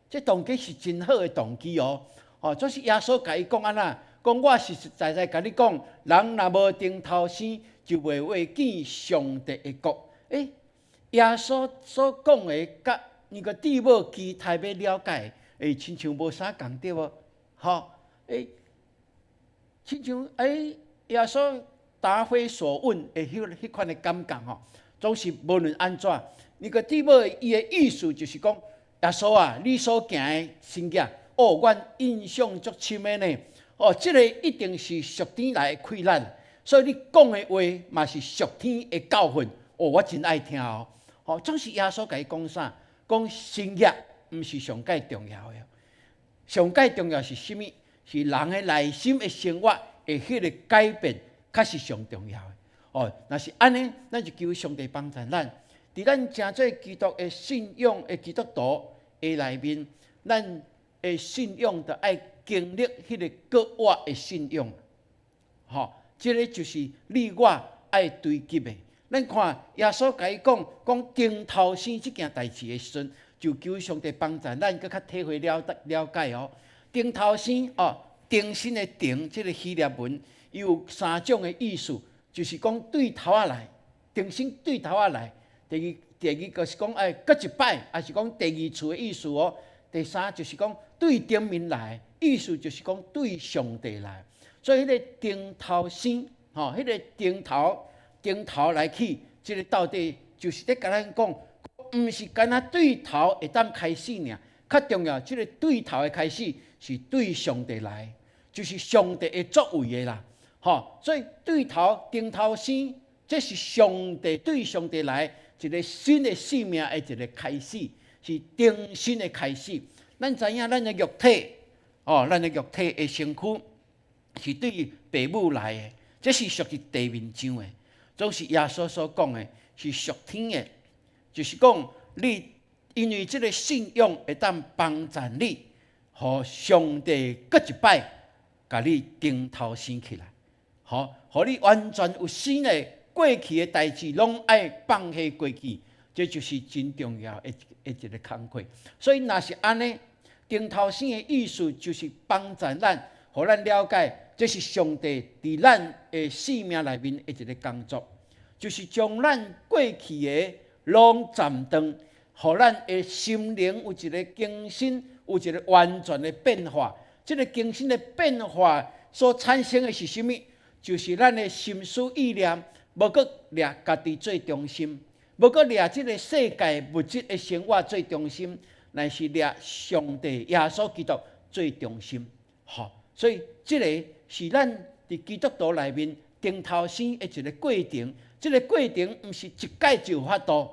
這動機是真好的動機哦。哦，就是耶穌共伊講按怎？講我實實在在共你講，人若無重頭生，就袂會見上帝的國。欸，耶穌所講的，佮尼哥底母期待欲了解，欸，親像無啥仝對無？吼，欸，親像欸，耶穌答非所問的彼款的感覺吼，總是無論按怎，尼哥底母伊的意思就是講，耶穌啊，你所行的神跡，哦，阮印象足深的呢。哦，這个一定是屬天來的氣力，所以你講的話嘛是屬天的教訓。哦，我真愛聽哦。哦，總是耶穌共伊講啥？講神跡毋是上蓋重要的，上蓋重要是啥物？是人的內心的生活的彼个改變，較是上重要的。哦，若是按呢，咱就求上帝幫助咱，佇咱成做基督的信仰的基督徒的內面，咱的信仰著愛經歷彼个閣活的信仰，吼，這个就是你我愛追求的。咱看耶穌共伊講講重頭生這件代誌的時陣，就求上帝幫助咱，閣較體會了了解哦。重頭生哦，重新的重，這个希臘文有三種的意思，就是講對頭仔來，重新對頭仔來。第二個是講愛閣一擺，抑是講第二次的意思哦。第三就是講對頂面來，意思就是講對上帝來。所以彼个重頭生，吼，彼个重頭重頭來去，這个到底就是咧共咱講，毋是干焦對頭會當開始爾，較重要，這个對頭的開始是對上帝來，就是上帝的作為的啦，吼。所以對頭重頭生，這是上帝對上帝來一个新的生命的一个開始。是重新的開始。咱知影，咱的肉體，哦，咱的肉體的身軀是對父母來的，這是屬佇地面上的。總是耶穌所講的，是屬天的，就是講你因為這个信仰會當幫助你，予上帝閣一擺共你重頭生起來，好，予你完全有新的過去的代誌，攏愛放下過去。這就是真重要的一个工課。所以，若是按呢，重頭生的意思就是幫助咱，予咱了解，這是上帝佇咱的生命內面的一个工作，就是將咱過去的攏斬斷，予咱的心靈有一个更新，有一个完全的變化。這个更新的變化所產生的是啥物？就是咱的心思意念，無閣掠家己做中心。無閣掠這个世界物質的生活做中心，乃是掠上帝耶穌基督做中心。吼，所以這个是咱佇基督徒內面重頭生的一个過程。這个過程毋是一擺就有法度，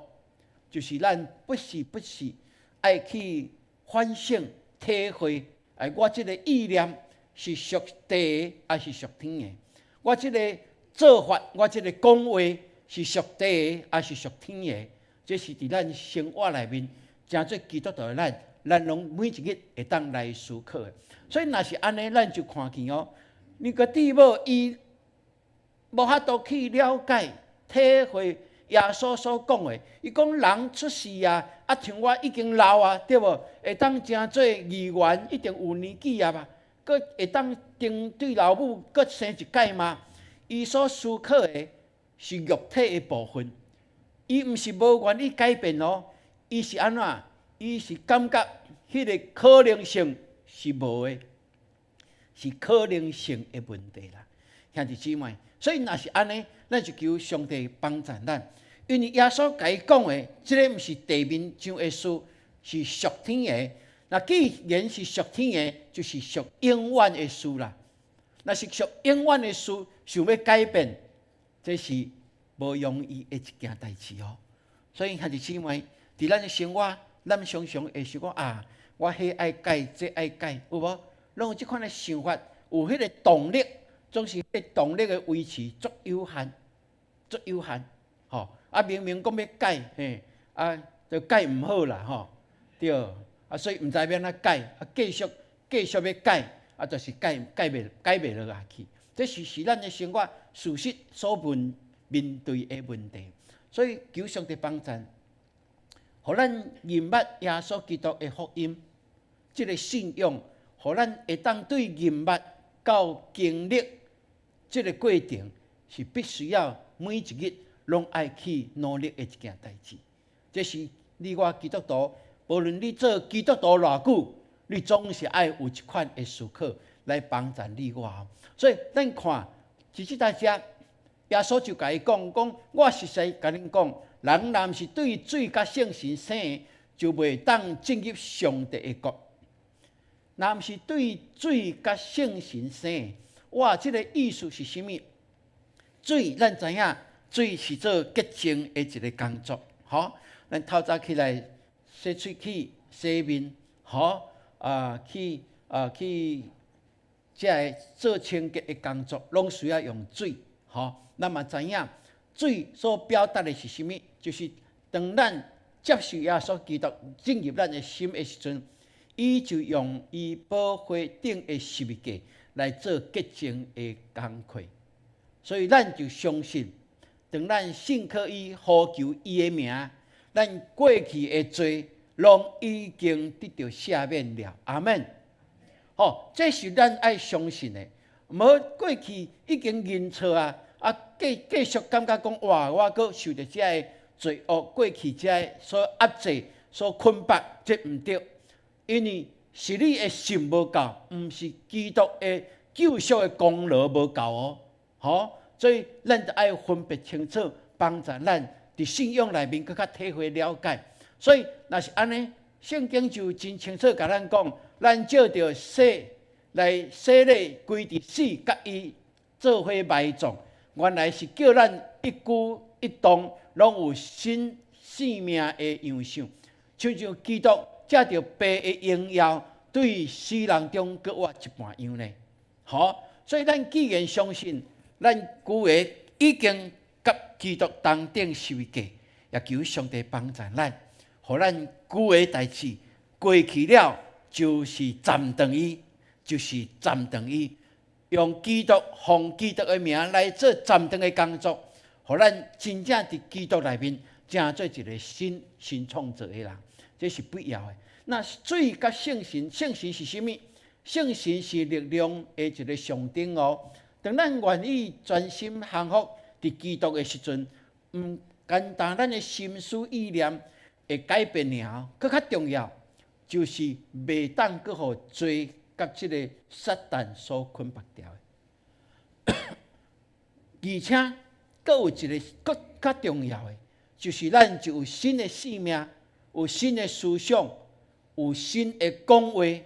就是咱不時不時愛去反省體會。哎，我這个意念是屬地的，抑是屬天的？我這个做法，我這个講話，是屬地的，抑是屬天的？這是佇咱生活內面，成做基督徒的咱，咱攏每一日會當來思考的。所以，若是按呢，咱就看見哦，尼哥底母伊無法度去了解、體會耶穌所講的。伊講人出世啊，啊像我已經老啊，對無？會當成做議員，一定有年紀啊嘛，閣會當頂對老母閣生一擺嗎？伊所思考的。是肉體的部分，伊毋是無願意改變哦，伊是按怎？伊是感覺彼個可能性是無的，是可能性的問題啦，兄弟姊妹。所以若是按呢，咱就求上帝幫助咱，因為耶穌共伊講的，這個毋是地面上的事，是屬天的。若既然是屬天的，就是屬永遠的事啦。若是屬永遠的事，想欲改變，這是無容易的一件代誌哦。所以兄弟姊妹，佇咱的生活，咱常常會想講啊，我彼愛改，這愛改，有無？攏有這款的想法，有彼個動力，總是彼個動力的維持足有限，足有限，吼！啊，明明講欲改，嘿，啊，就改毋好啦，吼，對，啊，所以毋知欲按怎改，啊，繼續繼續欲改。啊，就是改改袂改袂落去，這是咱的生活事實所面面對的問題。所以求上帝幫贊，予咱認捌耶穌基督的福音，這個信仰，予咱會當對認捌到經歷這個過程，是必須要每一日攏愛去努力的一件代誌。這是你我基督徒，無論你做基督徒偌久，你總是愛有這款的思考來幫助你我。所以咱看，這節大家耶穌就共伊講講，我實在共恁講，人若毋是對水佮聖神生的，就袂當進入上帝的國。若毋是對水佮聖神生的，哇，這個意思是啥物？水，咱知影，水是做潔淨的一個工作，吼。咱透早起來洗喙齒、洗面，吼。啊，去啊去，這个做清潔的工作，攏需要用水，吼。咱嘛知影，水所表達的是啥物？就是當咱接受耶穌基督進入咱的心的時陣，伊就用伊寶血頂的十字架來做潔淨的工課。所以咱就相信，當咱信靠伊、呼求伊的名，咱過去的罪攏已經得著赦免了。阿們。吼，這是咱愛相信的。毋好過去已經認錯啊，啊繼繼續感覺講哇，我閣受著這个罪惡過去這个所壓制、所捆綁，這毋對。因為是你的信無夠，毋是基督的救贖的功勞無夠哦。吼，所以咱著愛分別清楚，幫助咱佇信仰內面閣較體會了解。所以，若是按呢，聖經就真清楚共咱講，咱藉著洗來洗禮歸佇死，佮伊做伙埋葬，原來是叫咱一舉一動攏有新生命的樣式，親像基督藉著父的榮耀，對死人中閣活一般樣呢。好，所以咱既然相信，咱舊个已經佮基督同釘十字架，也求上帝幫助咱，予咱舊个代誌過去了，就是暫斷伊，就是暫斷伊，用基督奉基督的名來做暫斷的工作，予咱真正佇基督內面成做一個新新創造的人，這是必要的。那水佮聖神，聖神是啥物？聖神是力量的一個象徵哦。當咱願意專心降服佇基督的時陣，毋單單咱的心思意念會改變爾，閣較重要就是袂當閣予罪佮這個撒旦所捆綁牢的。而且，閣有一個閣較重要的，就是咱就有新的生命，有新的思想，有新的講話，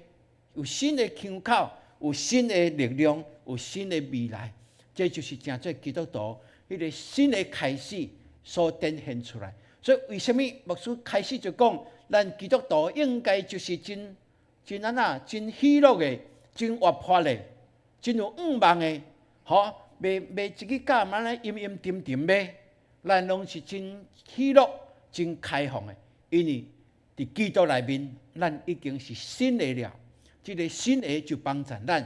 有新的腔口，有新的力量，有新的未來。這就是成做基督徒彼個新的開始所展現出來。所以，為啥物牧師開始就講，咱基督徒應該就是真真按怎，真喜樂的，真活潑的，真有向望的，吼，袂袂一日到晚按呢陰陰沉沉的，咱攏是真喜樂、真開放的，因為佇基督內面，咱已經是新的了。這個新的就幫助咱，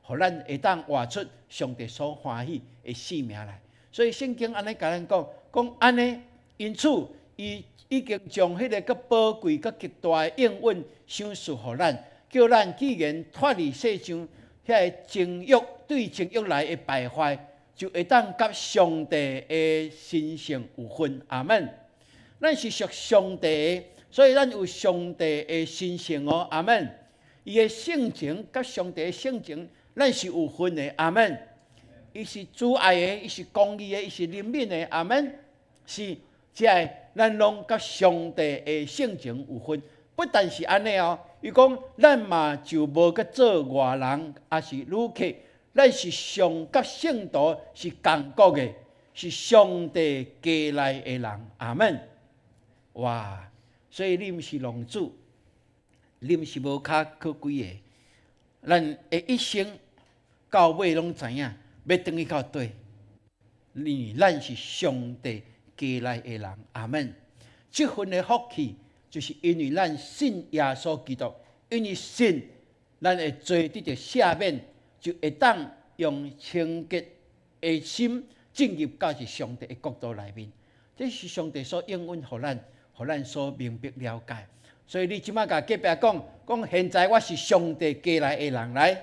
予咱會當活出上帝所歡喜的生命來。所以聖經按呢共咱講，講按呢，因此伊已經將彼個閣寶貴、閣極大的應允賞賜予咱，叫咱既然脫離世上遐个情欲對情欲來的敗壞，就會當佮上帝的神性有份。阿門。咱是屬上帝的，所以咱有上帝的神性哦。阿門。伊的性情佮上帝的性情，咱是有份的。阿門。伊是慈愛的，伊是公義的，伊是憐憫的。阿門。是，這个咱攏佮上帝的性情有份。不但是按呢哦，伊講咱嘛就無閣做外人，抑是旅客，咱是上佮聖徒是仝國的，是上帝家內的人。阿門。哇！所以你毋是浪子，你毋是無跤可歸的。咱的一生到尾攏知影，欲轉去到佗？因為咱是上帝家內的人。阿門。這份的福氣，就是因為咱信耶穌基督，因為信，咱的罪得著赦免，就會當用清潔的心進入到是上帝的國度內面。這是上帝所應允予咱，予咱所明白了解。所以你這擺共隔壁講，講現在我是上帝家內的人來。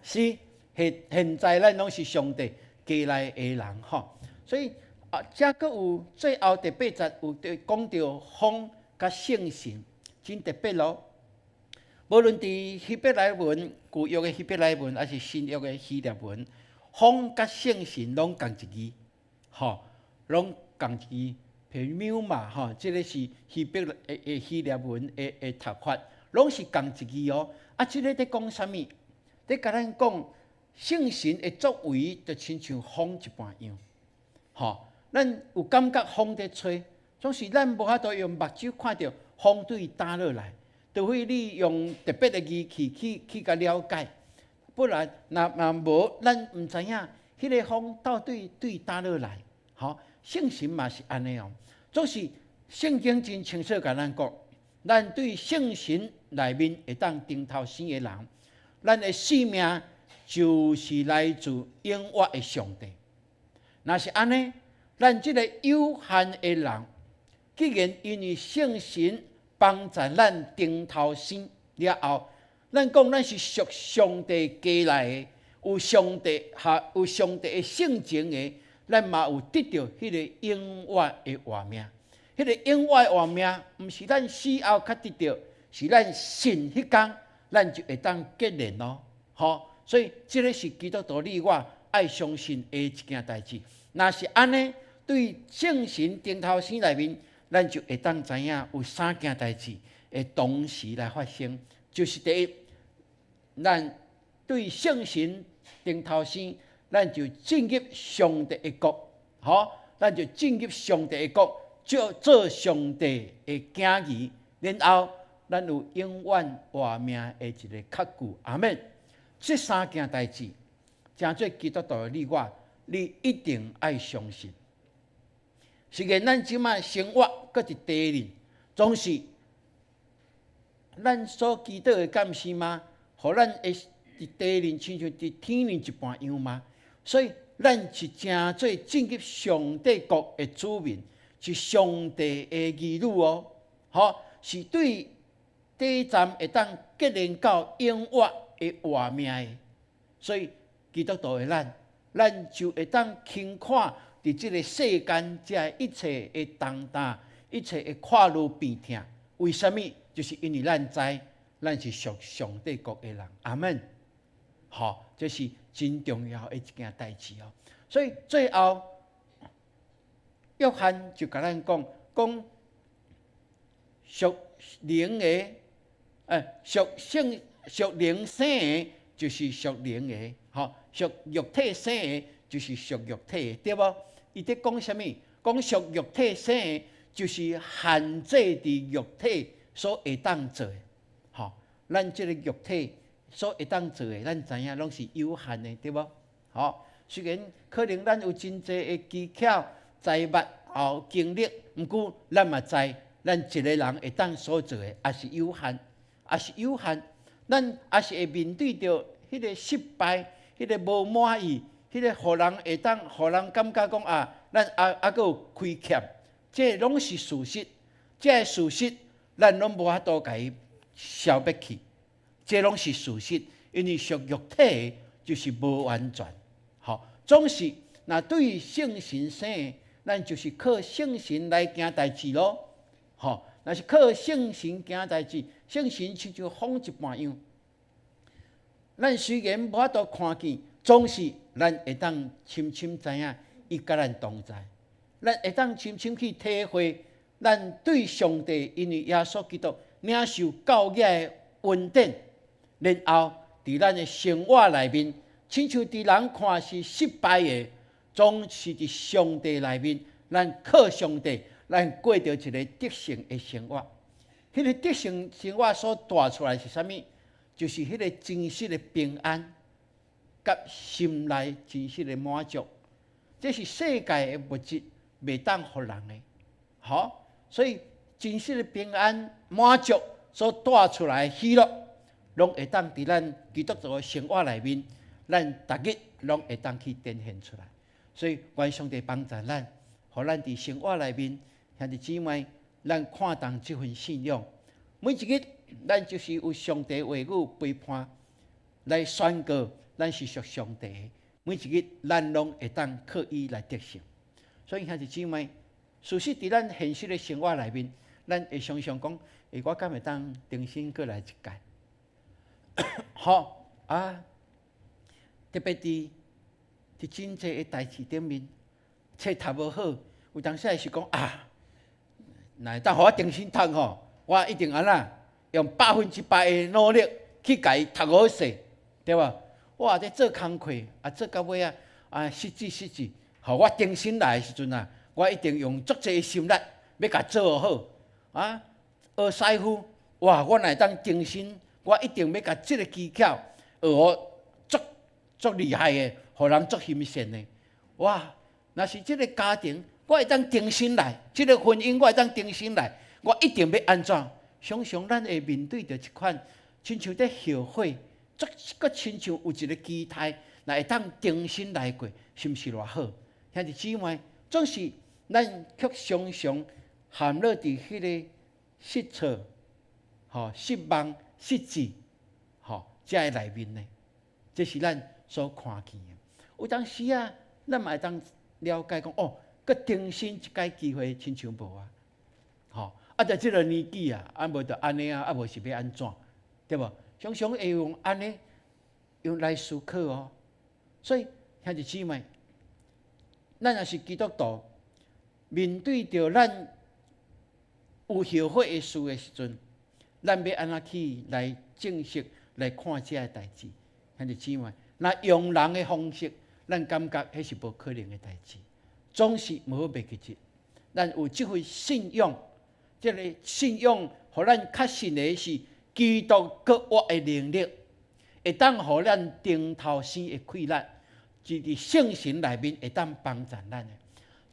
是，現現在咱攏是上帝家內的人吼，所以。啊，這閣有最後第八節有講著風佮聖神，真特別咯。無論佇希伯來文、舊約的希伯來文，抑是新約的希臘文，風佮聖神攏仝一字，吼，攏仝一字。πνεῦμα吼，這个是希伯來的希臘文的的讀法，攏是仝一字哦。啊，這个佇講啥物？佇共咱講聖神的作為，就親像風一般樣，吼。咱有感覺風佇吹，總是咱無法度用目睭看著風對佗落來，除非你用特別的儀器去去共了解，不然若若無，咱毋知影彼個風到底對佗落來。吼，聖神嘛是按呢哦，總是聖經真清楚共咱講，咱對聖神內面會當重頭生的人，咱的性命就是來自永活的上帝。若是按呢，咱這個有限的人，既然因為聖神幫助咱重頭生了後，咱講咱是屬上帝家內的，有上帝哈有上帝的性情的，咱嘛有得著彼个永活的活命。彼个永活的活命，毋是咱死後才得著，是咱信彼工，咱就會當結連咯。吼，所以這个是基督徒你我愛相信的一件代誌。若是按呢，對聖神重頭生內面，咱就會當知影有三件代誌會同時來發生。就是第一，咱對聖神重頭生，咱就進入上帝的國，吼，咱就進入上帝的國，做做上帝的囝兒，然後咱有永遠活命的一个確據。阿門。這三件代誌，成做基督徒的你我，你一定愛相信。雖然咱這擺生活閣佇地裡，總是咱所祈禱的敢是嗎？予咱會佇地裡親像佇天裡一般樣嗎？所以咱是成做進入上帝國的子民，是上帝的兒女哦。吼，是對短暫會當結連到永活的活命的。所以基督徒的咱，咱就會當輕看佇這个世間，這一切的重擔，一切的苦惱病痛，為啥物？就是因為咱知，咱是屬上帝國的人。阿門。吼，這是真重要的一件代誌哦。所以最後，約翰就共咱講，講屬靈的，屬聖屬靈生的，就是屬靈的，吼，屬肉體生的，就是屬肉體的，對無？伊佇講啥物？講屬肉體生的，就是限制佇肉體所會當做的，吼。咱這个肉體所會當做的，咱知影攏是有限的，對無？吼，雖然可能咱有真濟的技巧、才物、吼經歷，毋過咱嘛知，咱一个人會當所做的也是有限，也是有限。咱也是會面對著彼个失敗、彼个無滿意。彼个予人會當予人感覺講啊，咱猶閣有虧欠，這攏是事實。這个事實，咱攏無法度共伊消滅去。這攏是事實，因為屬肉體的就是無完全。吼，總是若對聖神生的，咱就是靠聖神來行代誌囉。吼，若是靠聖神行代誌，聖神親像風一般樣。咱雖然無法度看見，總是咱會當深深知影伊佮咱同在。咱會當深深去體會，咱對上帝因為耶穌基督領受救額的恩典，然後佇咱的生活內面，親像佇人看是失敗的，總是佇上帝內面，咱靠上帝，咱過著一個得勝的生活。彼個得勝生活所帶出來是啥物？就是彼個真實的平安，佮心內真實的滿足。這是世界的物質袂當予人的，吼。所以真實的平安滿足所帶出來的喜樂，攏會當佇咱基督徒的生活內面，咱逐日攏會當去展現出來。所以願上帝幫助咱，予咱佇生活內面，兄弟姊妹，咱看重這份信仰。每一日，咱就是有上帝話語陪伴來宣告，咱是屬上帝的。每一日，咱攏會當靠伊來得勝。所以兄弟姊妹，事實佇咱現實的生活內面，咱會常常講：欸，我敢會當重新閣來一屆？吼啊！特別佇真濟的代誌頂面，冊讀無好，有當時是講啊，若會當予我重新讀吼，我一定按怎用100%的努力去共伊讀好勢，對無？哇！這做工課啊，做到尾啊，啊，失志失志，予我重新來的時陣啊，我一定用足濟的心力，欲共做好。啊，學師傅，哇！我若會當重新，我一定欲共這个技巧學予足足厲害的，予人足欣羨的。哇！若是這个家庭，我會當重新來，這个婚姻我會當重新來，我一定欲按怎？常常咱會面對著這款，親像佇後悔，足閣親像有一个期待，若會當重新來過，是毋是偌好？兄弟姊妹，總是咱卻常常陷落佇彼个失措、吼失望、失志、吼這个內面呢？這是咱所看見的。有當時啊，咱嘛會當了解講，哦，閣重新一擺機會，親像無啊，吼啊！佇這个年紀啊，啊無就按呢啊，啊無是欲按怎，對無？常常會用按呢用來思考哦。所以兄弟姊妹，咱若是基督徒，面對著咱有後悔的事的時陣，咱欲按怎去來正視來看這个代誌？兄弟姊妹，若用人的方式，咱感覺彼是無可能的代誌，總是無袂記得。咱有這份信仰，這个信仰予咱確信的是基督閣活的能力，會當予咱重頭生的氣力，就佇聖神內面會當幫助咱的。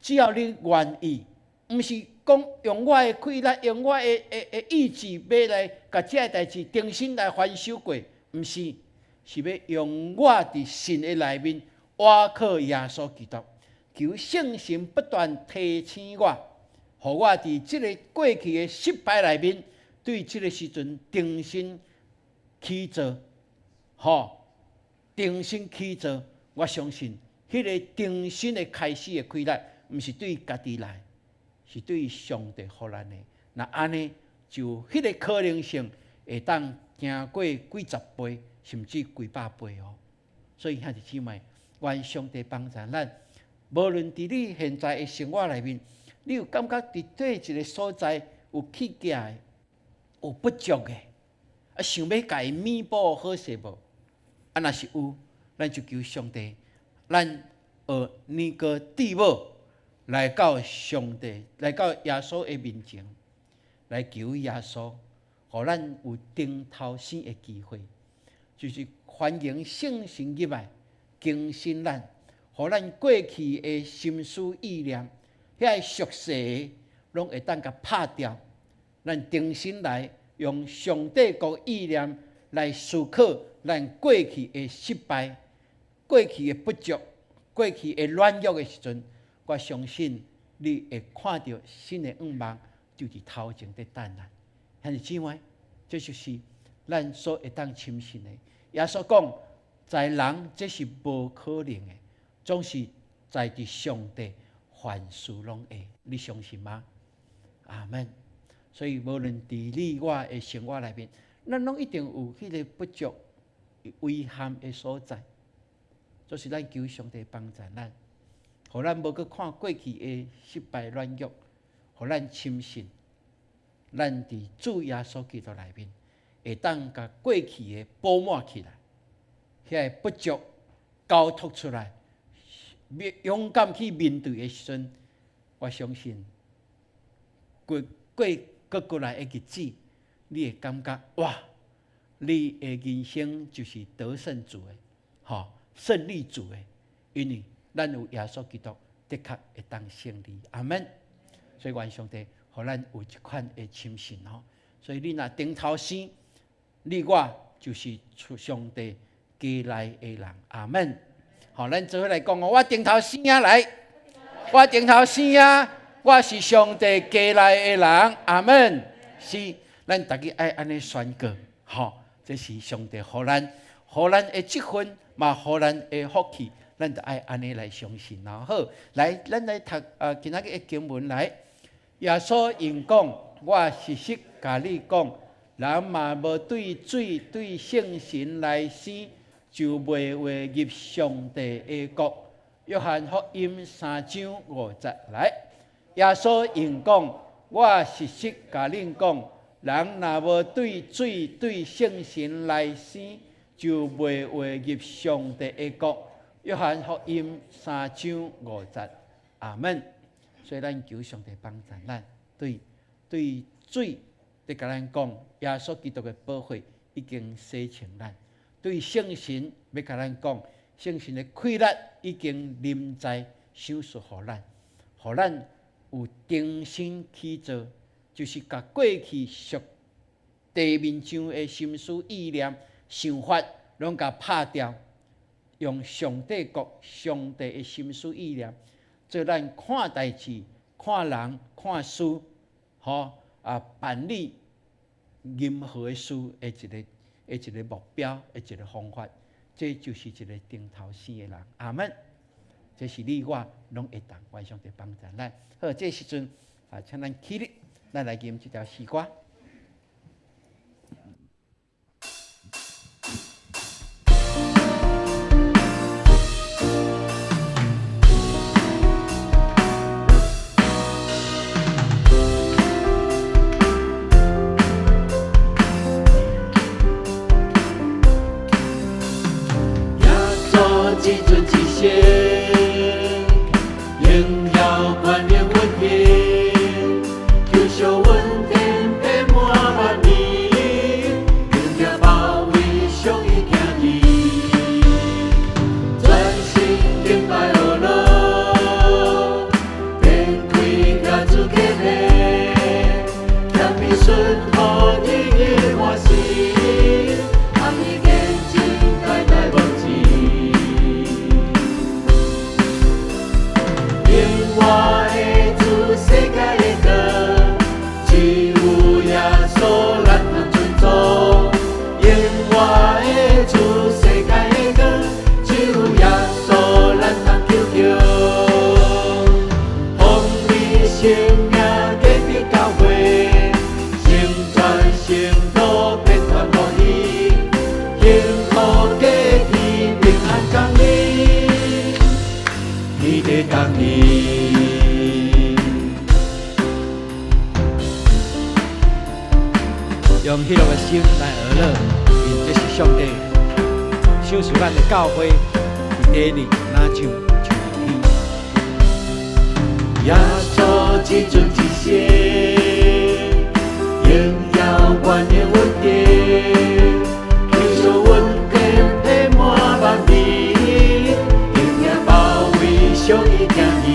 只要你願意，毋是講用我的氣力，用我的意志，欲來共這个代誌重新來翻手過，毋是，是欲用我佇神的內面，倚靠耶穌基督，求聖神不斷提醒我，予我佇這个過去的失敗內面，對這个時陣重新起做，吼，重新起做，我相信，彼个重新的開始的氣力，毋是對家己來，是對上帝予咱的。若按呢，就彼个可能性會當行過幾十倍，甚至幾百倍哦。所以兄弟姊妹，願上帝幫助咱。無論佇你現在的生活內面，你有感覺佇佗一个所在有缺欠的，有不足的，啊，想欲共伊彌補好勢無？啊，若是有，咱就求上帝，咱學尼哥底母來到上帝，來到耶穌的面前，來求耶穌，予咱有重頭生的機會，就是歡迎聖神入來更新咱，予咱過去的心思意念，遐个俗世的，攏會當共拍掉。咱重新來用上帝國意念來思考咱過去的失敗、過去的不足、過去的軟弱的時陣，我相信你會看著新的願望就佇頭前佇等咱。兄弟姊妹，這就是咱所會當深信的。耶穌講，在人這是無可能的，總是在佇上帝凡事攏會，你相信嗎？阿門。所以無論佇你我的生活內面，咱攏一定有彼个不足、遺憾的所在，就是咱求上帝幫助咱，予咱無閣看過去的失敗軟弱，予咱深信，咱佇主耶穌基督內面，會當共過去的補滿起來，遐個不足交託出來，勇敢去面對的時陣，我相信過過閣過來的日子，你會感覺哇，你的人生就是得勝組的，吼，勝利組的，因為咱有耶穌基督，的確會當勝利。阿門。所以願上帝予咱有這款的深信吼。所以你若頂頭生，你我就是出上帝家內的人。阿門。好，咱做伙來講哦，我頂頭生啊來，我頂頭生啊，我是上帝家內的人。阿門。是，咱逐家愛按呢宣告，吼，這是上帝予咱，予咱的這份，嘛予咱的福氣，咱就愛按呢來相信咯。好，來，咱來讀啊，今仔日的經文來。耶穌應講：我實實共你講，人若無對水對聖神來生，就袂會入上帝的國。約翰福音3章5節來。耶穌應講：我實實共恁講，人若無對水對聖神來生，就袂會入上帝的國。約翰福音3章5節，阿門。所以咱求上帝幫助咱，對對水，佇共咱講，耶穌基督的寶血已經洗清咱；對聖神，欲共咱講，聖神的氣力已經臨在賞賜予咱，予咱有重新起造，就是共過去屬地面上的心思意念、想法，攏共拍掉，用上帝國、上帝的心思意念，做咱看代誌、看人、看事，吼啊辦理任何的事的一個目標，的一個方法，這就是一個頂頭生的人。阿門。這是你我攏會當，願上帝幫助咱。好，這時陣啊，請咱起立，咱來吟這條詩歌。耶穌至尊至聖，榮耀權能恩典，求賞恩典遍滿萬民，恩典包圍上伊囝兒，全心敬拜阿樂，展開共主結連，謙卑順服日日歡喜，合一見證代代無止。永活的主，世界的光，只有耶穌咱通尊崇。永活的主，世界的光，只有耶穌咱通求求。奉你聖名建立教會，成全聖徒變團樂意，幸福家庭平安降臨，天地降臨。用喜樂的心來學樂，因這是上帝賞賜咱的教會，佇地裡若像就是天。耶穌至尊至聖，榮耀權能恩典，求賞恩典遍滿萬民，恩典包圍上伊囝兒，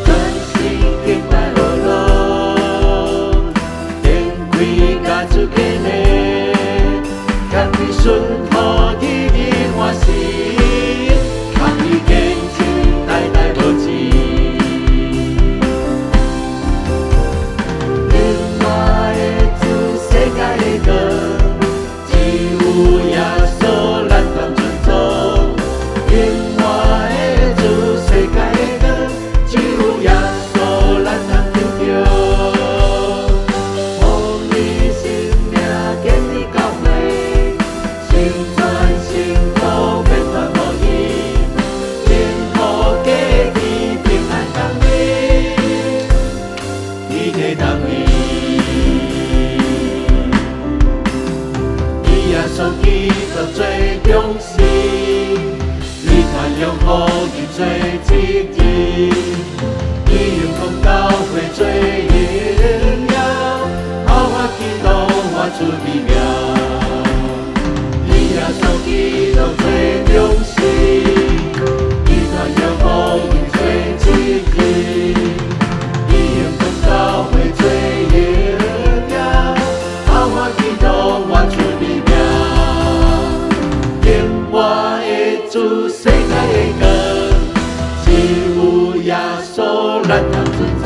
全心敬拜阿樂，展開共主結連，謙卑順服日日歡喜，合一見證代代無止。永活的主，世界的光，只有穌基督做中心，伊傳揚福音做責任，伊用講教會做榮耀，效法基督活出美妙。以耶穌基督做中心，伊傳揚福音做責任，伊用講教會做榮耀，效法基督活出美妙。永活的主，世界的光，只有耶穌咱通遵從。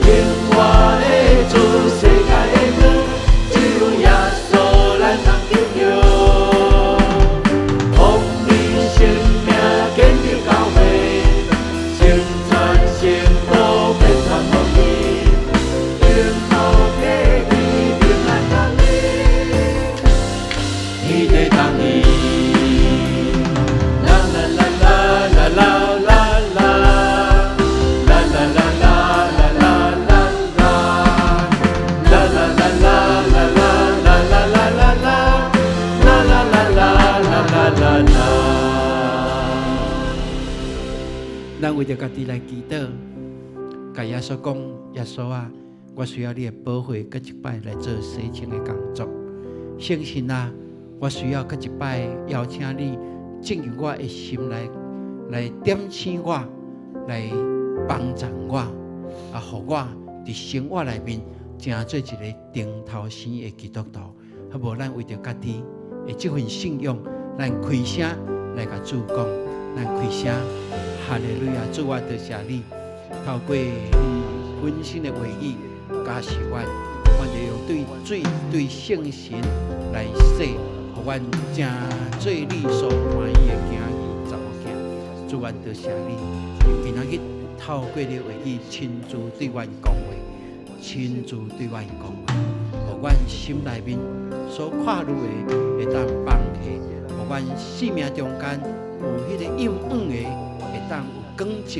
永活的主，世界的光，只有耶穌咱通得救。奉你聖名建立教會，成全聖徒遍傳福音，永無客期平安降臨，天地同意。啦啦啦啦啦啦啦啦，啦啦啦啦啦啦啦，啦啦啦啦啦啦啦啦啦啦，啦啦啦啦啦啦啦。咱為著家己來祈禱，共耶穌講：耶穌啊，我需要你的寶血，閣一擺來做洗清的工作。聖神啊，我需要閣一擺邀請你進入我的心內，來點醒我，來幫助我，啊，予我佇生活內面成做一个頂頭生的基督徒。好無？咱為著家己的這份信仰，咱開聲來共主講，咱開聲。哈利路亞！主啊，多謝你，透過你分身的話語教示阮，阮就用對水、對聖神來洗，予阮成做你所歡喜的囝兒、查某囝。主啊，多謝你，今仔日透過你的話語親自對阮講話，親自對阮講話，予阮心內面所掛慮的會當放下，予阮生命中間有彼個陰暗的，會當有光照，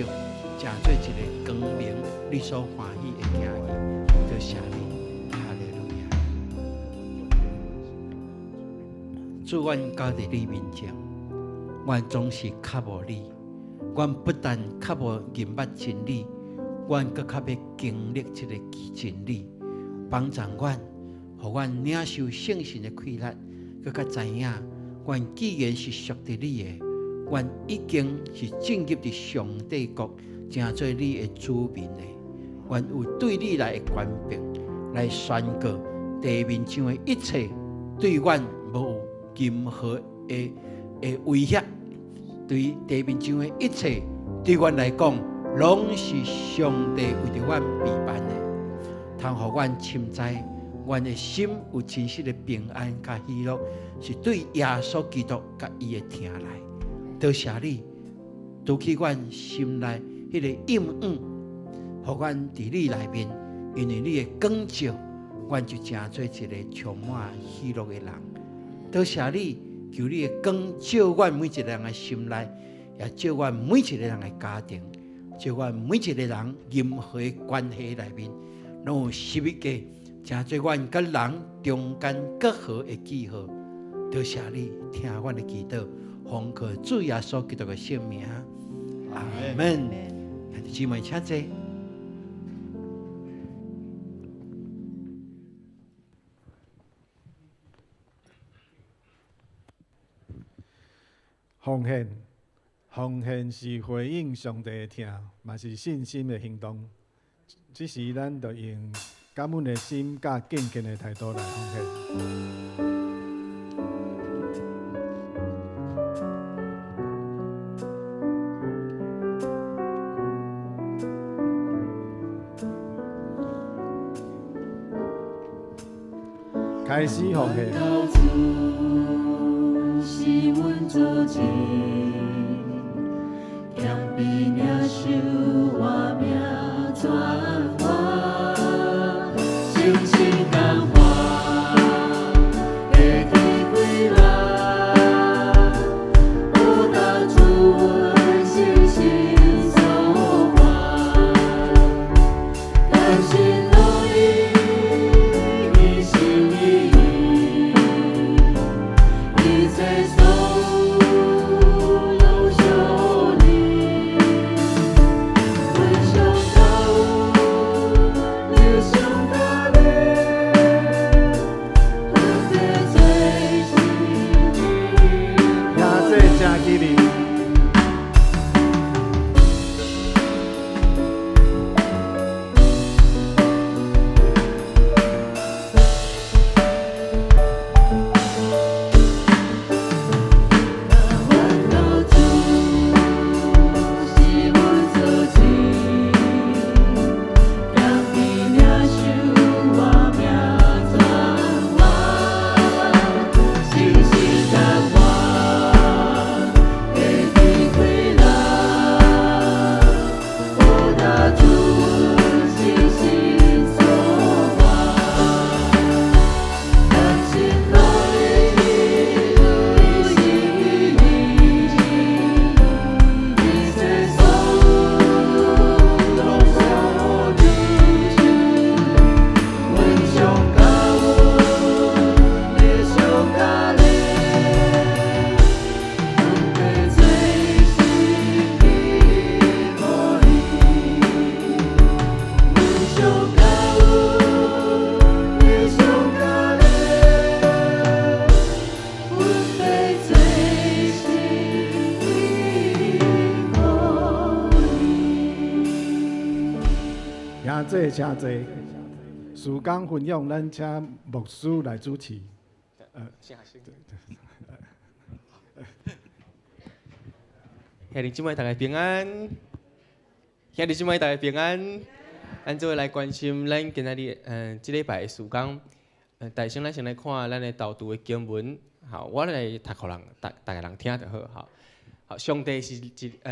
成做一个光明，你所歡喜的囝兒。多謝你，哈利路亞。主，阮交佇你面前，阮總是較無你，阮不但較無認捌真理，阮閣較欲經歷這個真理，幫助阮，予阮領受聖神的氣力，閣較知影，阮既然是屬佇你的，阮已經是進入佇上帝國，成做你的子民的。阮有對你來的權柄，來宣告地面上的一切對阮無有任何的威脅，對地面上的一切對阮來講，攏是上帝為著阮備辦的。通予阮深知，阮的心有真實的平安佮喜樂，是對耶穌基督佮伊的疼來。多謝你，除去阮心內彼个陰暗，予阮佇你內面，因為你的光照，阮就成做一个充滿喜樂的人。多謝你，求你的光照阮每一个人的心內，也照阮每一个人的家庭，照阮每一个人任何的關係內面，攏有十一個，成做阮佮人中間結合的記號。多謝你聽阮的祈禱，奉靠主耶穌基督的聖名，阿門。兄弟姊妹，請坐。奉獻，奉獻是回應上帝的疼，嘛是信心的行動。這時，咱就用感恩的心、佮敬虔的態度來奉獻。開始奉獻。是阮祖先，謙卑領受活命轉化，誠心甘願，下天歸來，報答主恩，信心所還，甘心樂意，一心一意。坐，請坐。事工分享，咱請牧師來主持。兄弟姊妹，大家平安。兄弟姊妹，大家平安。咱做伙來關心咱今仔日，這禮拜的事工。大先咱先來看咱的導讀的經文。好，我來讀予人，逐逐个人聽就好。好，好，上帝是一，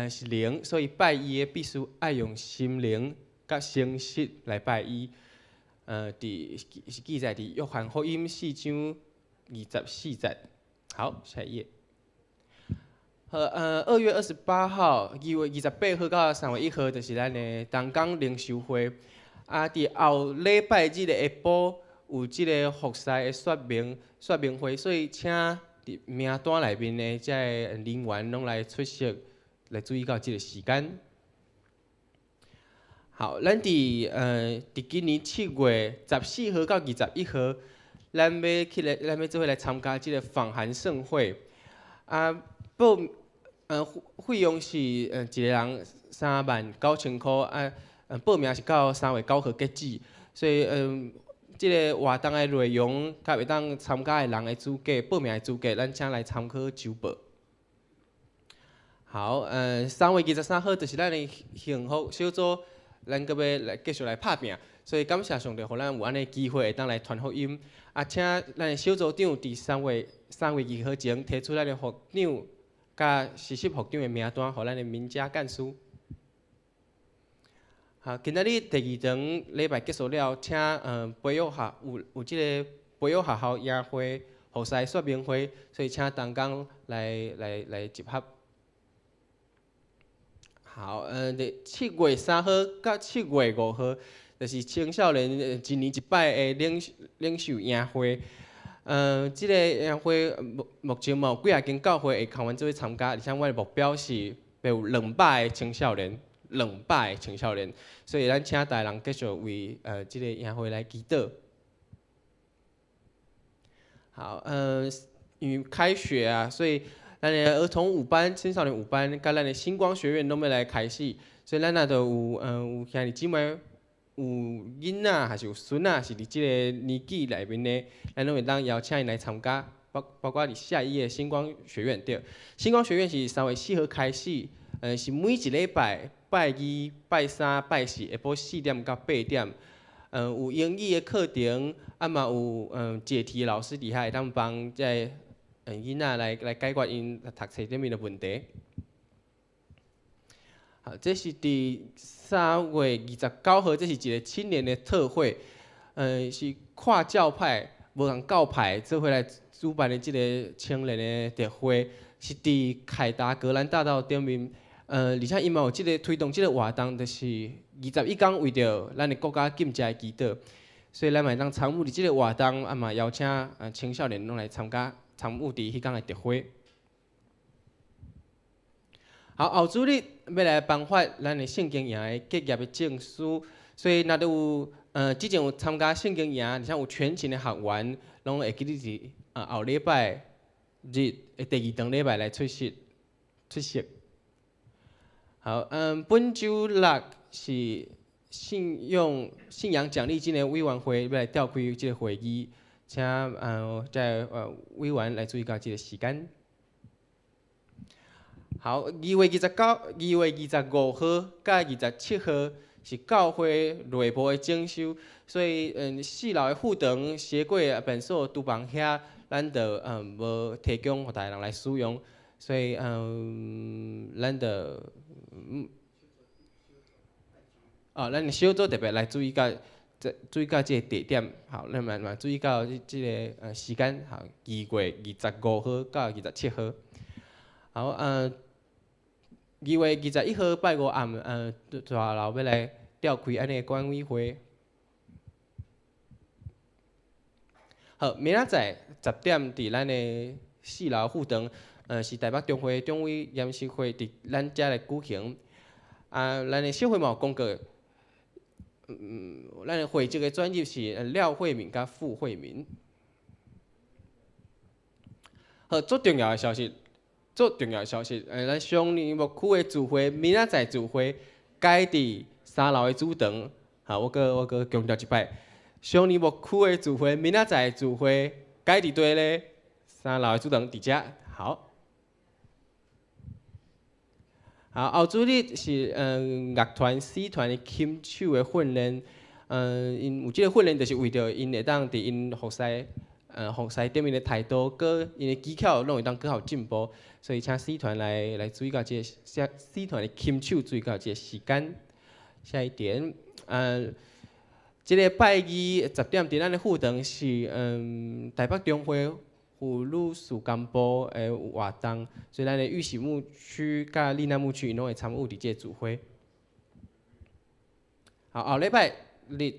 是靈，所以拜伊的必須愛用心靈佮誠實來拜伊。佇是記載佇約翰福音4章24節。好，下一頁。好，2月28號，2月28號到3月1號，就是咱的同工靈修會。啊，佇後禮拜日的下晡有這个服侍的說明會，所以請佇名單內面的這个人員攏來出席，來注意到這个時間。好，咱佇今年7月14號到21號，咱欲做伙來參加這个訪韓盛會。啊，報費用是一个人39,000箍，啊，報名是到3月9號截止，所以這个活動的內容，佮會當參加的人的資格，報名的資格，咱請來參考週報。好，3月23號就是咱的幸福小組，咱閣欲來繼續來拍拚，所以感謝上帝，予咱有按呢機會會當來傳福音。啊，請咱的小組長佇3月2號前提出咱的副長佮實習副長的名單，予咱的民家幹事。好，今仔日第二堂禮拜結束了，請培育學有這个培育學校營會、服侍說明會，所以請同工來集合。好，佇7月3號佮7月5號，就是青少年一年一擺的領袖營會。這个營會目前嘛有幾若間教會會共阮做伙參加，而且阮的目標是欲有200个青少年，200个青少年，所以咱請逐个人繼續為這个營會來祈禱。好，因為開學啊，所以咱的兒童五班、青少年五班，佮咱的星光學院攏欲來開始，所以咱若著有兄弟姊妹有囡仔，還是有孫仔，是佇這个年紀內面的，咱攏會當邀請𪜶來參加，包括佇下一頁星光學院對，星光學院是3月4號開始，是每一禮拜拜二、拜三、拜四下晡4點到8點，有英語的課程，啊嘛有解題的老師佇遐會當幫這个囡仔來解決𪜶讀冊頂面的問題。好，這是佇3月29號，這是一个青年的特會，是跨教派、無仝教派做伙來主辦的這个青年的特會，是佇凱達格蘭大道頂面。而且伊嘛有這个推動這个活動，就是21工為著咱的國家禁食的祈禱，所以咱嘛會當參與佇這个活動，啊嘛邀請青少年攏來參加，參與佇彼工的特會。好，後主日欲來頒發咱的聖經營的結業的證書，所以若著有之前有參加聖經營，而且有全勤的學員，攏會記得佇後禮拜日的第二堂禮拜來出席出席。好，本週六是信仰獎勵金的委員會欲來召開這个會議，請這个委員來注意到這个時間。好，2月29、2月25號佮27號是教會內部的整修，所以四樓的副堂、鞋櫃、便所、廚房遐，咱就無提供予逐个人來使用，所以咱就哦，咱的小組特別來注意到這个地點，好，咱嘛注意到這个時間，好，2月25號到27號。好，2月21號拜五暗，大樓欲來召開按呢管委會。好，明仔載10點佇咱的四樓副堂，是台北中會中委研習會佇咱遮來舉行。啊，咱的協會嘛有公告，咱的會籍的轉入是廖慧敏佮傅慧敏。好，足重要的消息，足重要的消息，咱雙年牧區的聚會，明仔載聚會，改佇三樓的主堂，好，我閣強調一擺，上年牧區的聚會，明仔載的聚會，改佇佗咧？三樓的主堂佇遮。好，好，後主日是樂團 C 團的琴手的訓練，𪜶有這个訓練，就是為著𪜶會當佇𪜶服侍頂面的態度，閣𪜶的技巧攏會當閣較有進步，所以請 C 團來注意到這个，C 團的琴手注意到這个時間。下一點，這个拜二10點佇咱的副堂是台北中會婦女事工部的活動，所以咱的玉璽牧區佮麗娜牧區𪜶攏會參與佇這个聚會。好，後禮拜日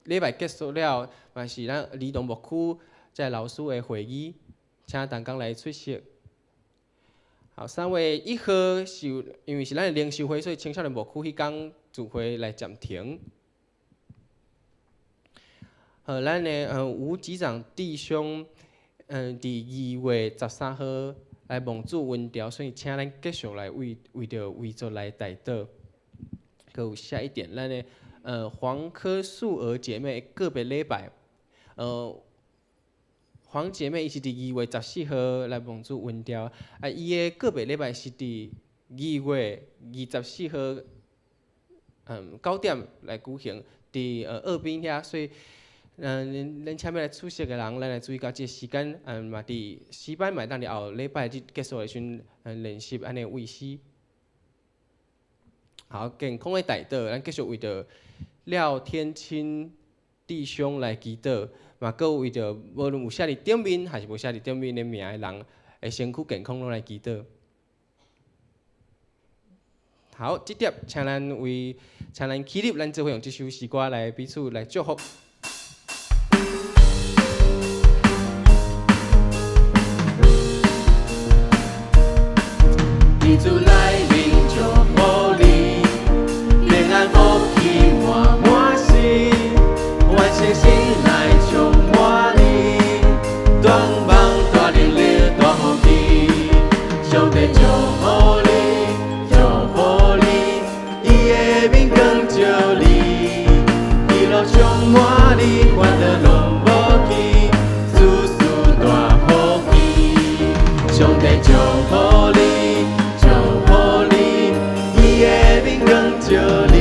禮拜結束了，嘛是咱兒童牧區這老師的會議，請同工來出席。好，3月1號是因為是咱的靈修會，所以青少年牧區彼工聚會來暫停。好，咱的吳級長弟兄，佇2月13號來蒙主恩召，所以請咱繼續來為著遺族來代禱。閣有下一點，咱的黃科素娥姐妹個別禮拜，黃姐妹伊是佇2月14號來蒙主恩召，啊，伊的個別禮拜是佇2月24號，9點來舉行，佇澳濱遐，所以，恁請欲來出席的人，咱來注意到這个時間，嘛佇詩班嘛會當佇後禮拜日結束的時陣，練習按呢位詩。好，健康的代禱，咱繼續為著廖天清弟兄來祈禱，嘛閣為著無論有寫佇頂面還是無寫佇頂面的名的人，的身軀健康攏來祈禱。好，這點請咱起立，咱做伙用這首詩歌來彼此來祝福。佇主內面祝福你，平安福氣滿滿心，完成心內充滿你，斷望大能力大福氣，上帝祝福你，祝福你，伊的面光照你，喜樂充滿你，煩惱攏無去，事事大福氣，上帝祝福你。祝福你，伊的面光照你，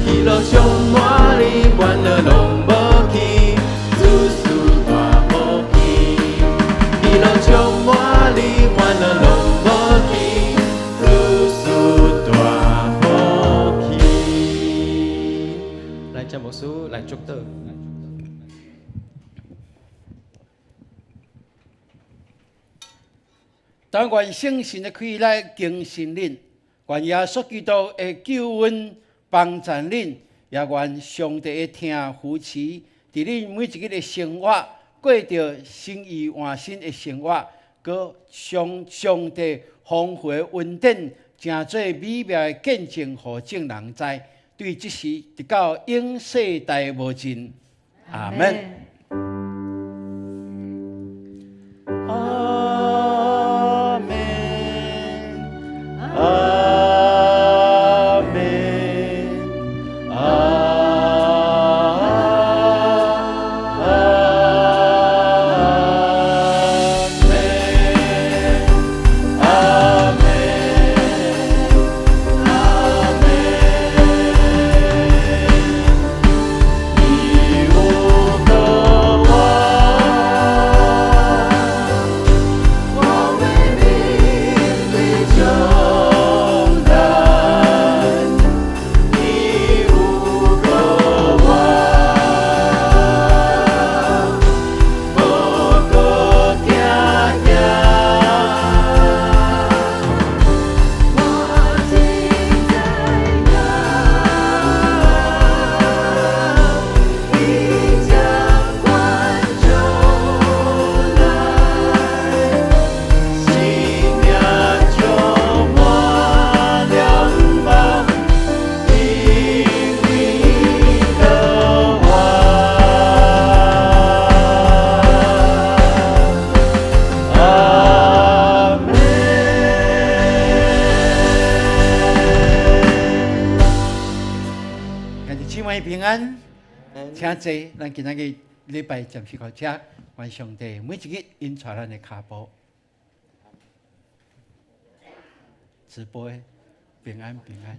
喜樂充滿你，煩惱攏無去，事事大福氣。喜樂充滿你，煩惱攏無去，事事大福氣。來，請牧師來祝禱。但願聖神的氣力更新恁，願耶穌基督的救恩幫助恁，也願上帝的疼扶持，佇恁每一日的生活，過著心意換新的生活，閣將上帝豐富的恩典，成做美妙的見證，予眾人知。對這時，直到永世代無盡。阿們。阿們，阿們，阿們，阿們，阿們。你有好妹平安，請坐。咱今仔日禮拜暫時到遮，願上帝每一日引帶咱的跤步。直播的平安平安。